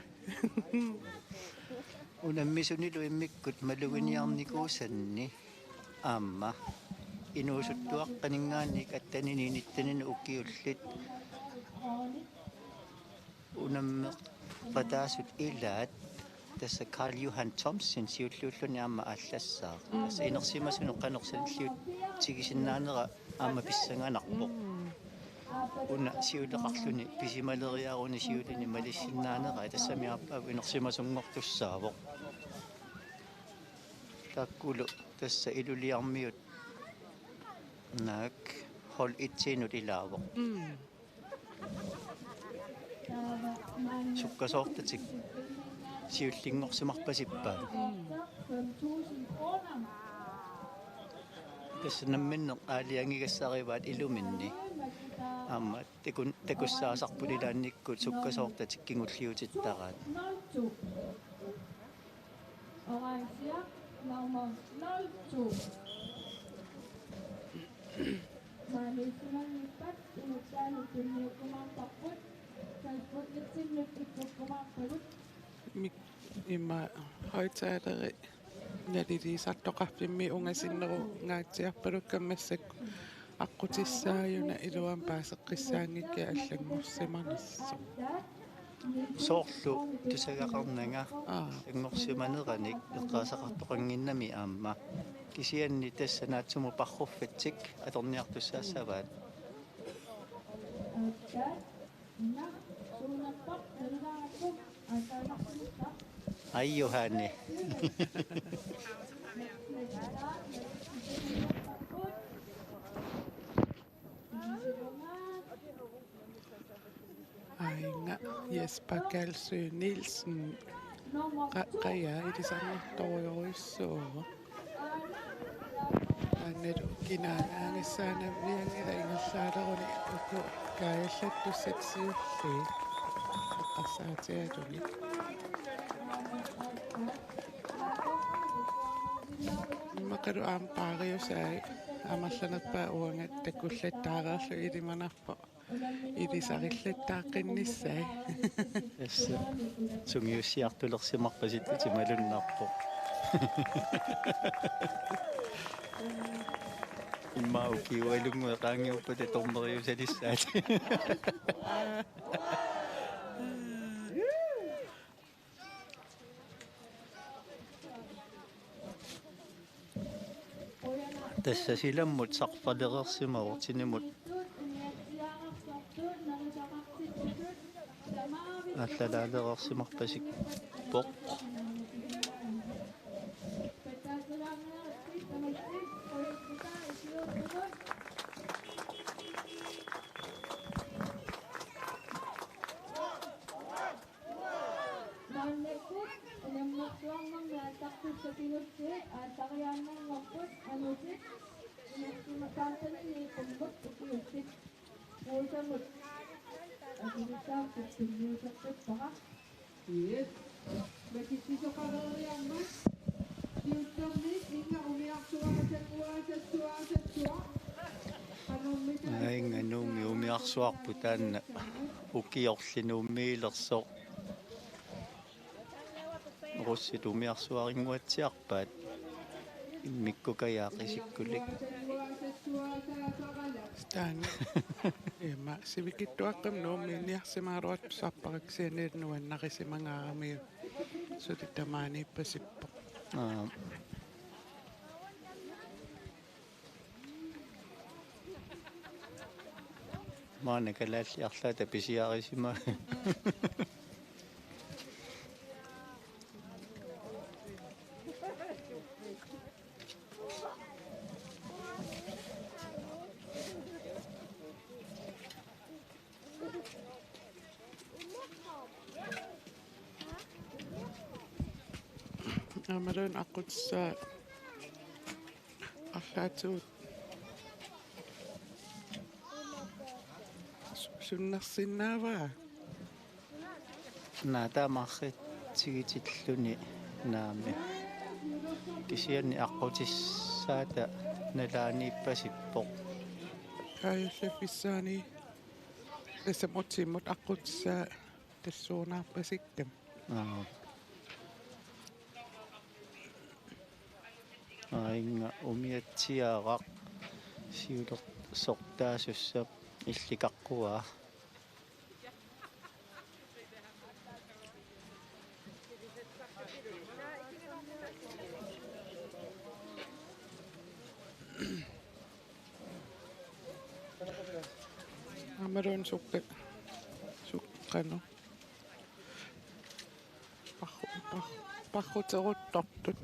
Unammisunilu immikkut maluginiarnikuusanni aamma inuusuttuaqqaninngaanniit atteninik nittenik ukiullit unammeqataasut ilaat, tassa Karl Johan Thomsen siulliulluni aamma aallassaaq. Mm. Tassa inersimasunut qanoq sanilliutigisinnaaneraa aamma pissanganarpoq. Mm. Una siuleqarluni pisimaleriaruni siulini malissinnaaneraa tassami aappaagu inersimasunngortussaavoq. Taakkulu tassa Ilulissarmiut naak hold et-inut ilaavoq. Mm. Sukkasoortatik siullinngorsimarpasippaat. Mm. Tassa namminneq aalajangigassarivaat iluminni. Aamma takun-, takussaasarput ilaannikkut sukkasoortatik kingulliutittaraat. Orange nummer nul to. Maaniissimanngippat inuttaanut tunniukkumaarparput, Facebook-itsinnut ikkukkumaarpagut. Mik-, ima højttaleri naliliisartoqarfimmi ungasinnerungaatsiarpalukka massakkut aqqutissaajuna iluamik paaseqqissaanngikkiga allanngorsimanersoq. Soorlu tusagaqarnanga. Aa. Allanngorsimaneranik eqqaasaqartoqannginnami aamma. Kisianni tassa naatsumik parruffatsik atorniartussaassavaat. Ai, Johanne. Jesper Kalsø Nielsen. Qa-, qaja ilisarnartorujussuuvoq. Anneru kinaanaagissaanavianngilaq ingerlaaleruni uku kaajallattussat siulliit eqqarsaatigalugit. Immaqalu aamma paariusai amerlanerpaat uanga takullattaareerlugu ilimanarpoq. Ilisarillattaaqqinnissaa. Tassa sungiussiartulersimarpasittutit malunnarpoq. Immaqa ukiualunnguit qaangiuppata dommeriusalissaat. Tassa silammut sarfalereersimavoq, tinimut aallalaalereersimarpasikpoq. Maannakkut unammersuarnermi aallartissat inuttut aallartariaannarnerput angutit inersimasaartani qummut ukiutit. Kuusamut atugassaapput tunniuserpappara. Yes. Makitsisoqareeriarmat. Siuttormi inga umiarsuaasat uaasat suaasat sua. Qanormita. Aa, inga Nuummi umiarsuarput taanna ukiorli Nuummiilersoq. Russit umiarsuarinnguatsiarpaat. Immikkut kajaaqisikkulik. Taanna. Ima sivikitsuaqqamik Nuummiinniarsimagaluartoq sarpara kisianni nuannarisimagaaramiuk suli tamaaniippasippoq. Aa. Maanna kalaallit arlaata pisiarisimapput. Aammaluunniit aqqutissaa arlaatigut su-, sunnersinnaavaa? Naa, taamaartigitilluni naamik. Kisianni aqqutissaata nalaaniippasippoq. Kaajallaffissaani tassami utimut aqqutissaa tassuunaarpasikkami. Aa. Aa, inga umiatsiaraq siulersortaasussap illikaqquaa. Aammaluunniit sukka-, sukkanu. Parru-, par-, parruteruttortut.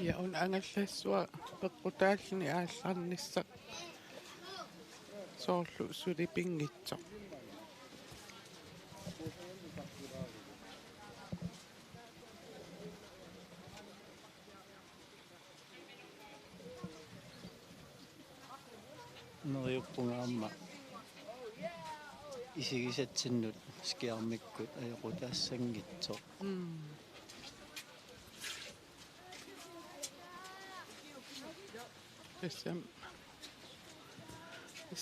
Ja, una angallassuaq peqqutaalluni aallarnissaq soorlu suli pinngitsoq. Neriuppunga aamma isigisatsinnut skærmikkut ajoqutaassanngitsoq. Mm. Tassami.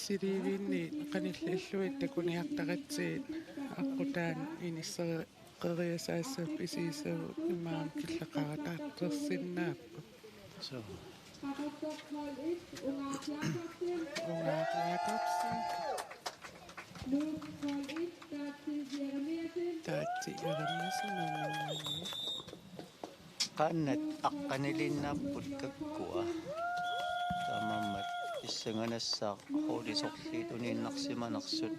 Siliviinni qanillilluit takuniartaratsigit aqqutaani inisseri- qeriasaassapput isigisagut imaammat killeqarataartorsinnaapput. Suu. Ungaaq Jakobsen. Taatsi Jeremiassen, Nuummi. Qaannat aqqanilinnaappugut kakkua. Taamaammat pissanganassaaq holdit sorliit uniinnarsimanersut.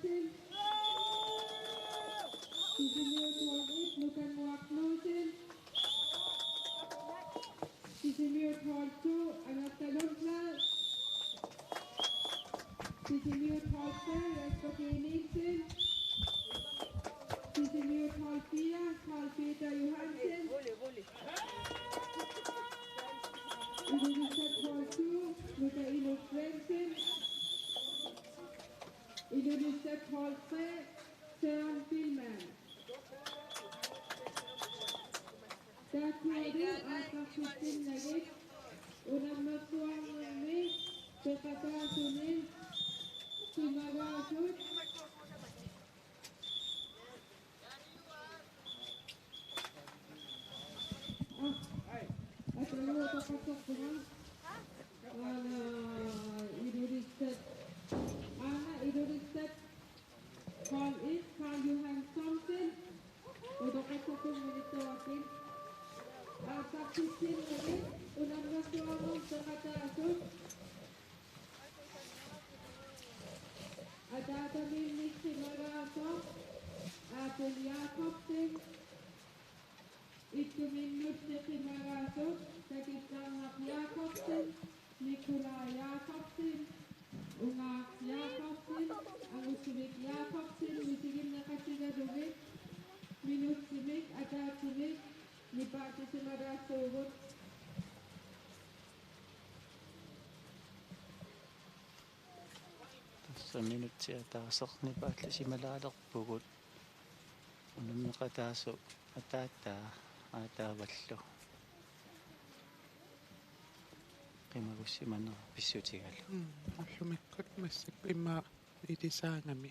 Sisimiut hold et, Nuka Noaq Knudsen. Sisimiut hold to, Agatha Lundblad. Sisimiut hold tre, Jesper G. Nielsen. Sisimiut hold fire, Carl Peter Johansen. Ilulissat hold to, Nuka Iluk Svendsen. Ilulissat hold tre, Søren Billmann. Taakkualu aaqqissuussinnagit unammersuarnermi peqataasunik qimagaasut. Aana Ilulissat. Aana Ilulissat. Hold et, Karl Johan Thomsen. Utoqqatserpunga minittuakkit. Aaqqissuussinnagit unammersuarnermi peqataasut. Ataataminnik qimagaasoq Abel Jakobsen. Ittuminnullu qimagaasut Takisarnaq Jakobsen, Nikolaj Jakobsen, Ungaaq Jakobsen, Angusuvik Jakobsen misiginneqatigalugit minutsimik ataatsimik nipaatisimalaassaagut. Tassa minutsit ataaseq nipaatisimalaalerpugut. Unammeqataasut ataataa aataavallu qimagussimanera pissutigalugu. Mm, ullumikkut massakkut immaqa ilisaagami.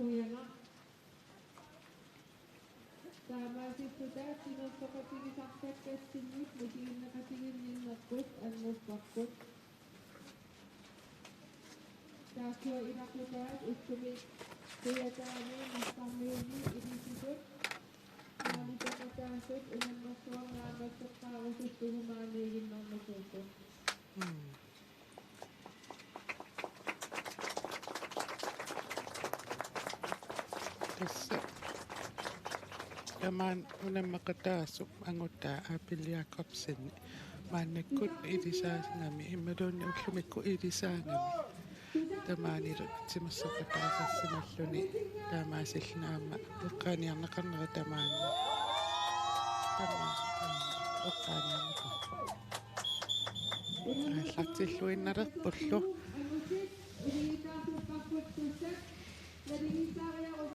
Qujanaq. Taamaasillutaat timersoqatigisartakkatsinnut misiginneqatiginninnerput anngupparput. Taassuma ilaqutaat ullumi Kujataani Narsarmiuni ilisitut maani peqataasut unammersuarneq aamma eqqaarusullugu maaniiginnarnikuupput. Mm. Tassa tamaani unammeqataasup angutaa Abel Jakobsen maannakkut ilisaagami imaluunniit ullumikkut ilisaagami. Tamaanilu timersoqataasarsimalluni taamaasilluni aamma eqqaaniarneqarnera tamaani. Tamaani eqqaaniarneqarpoq. Aallartilluinnalerpullu.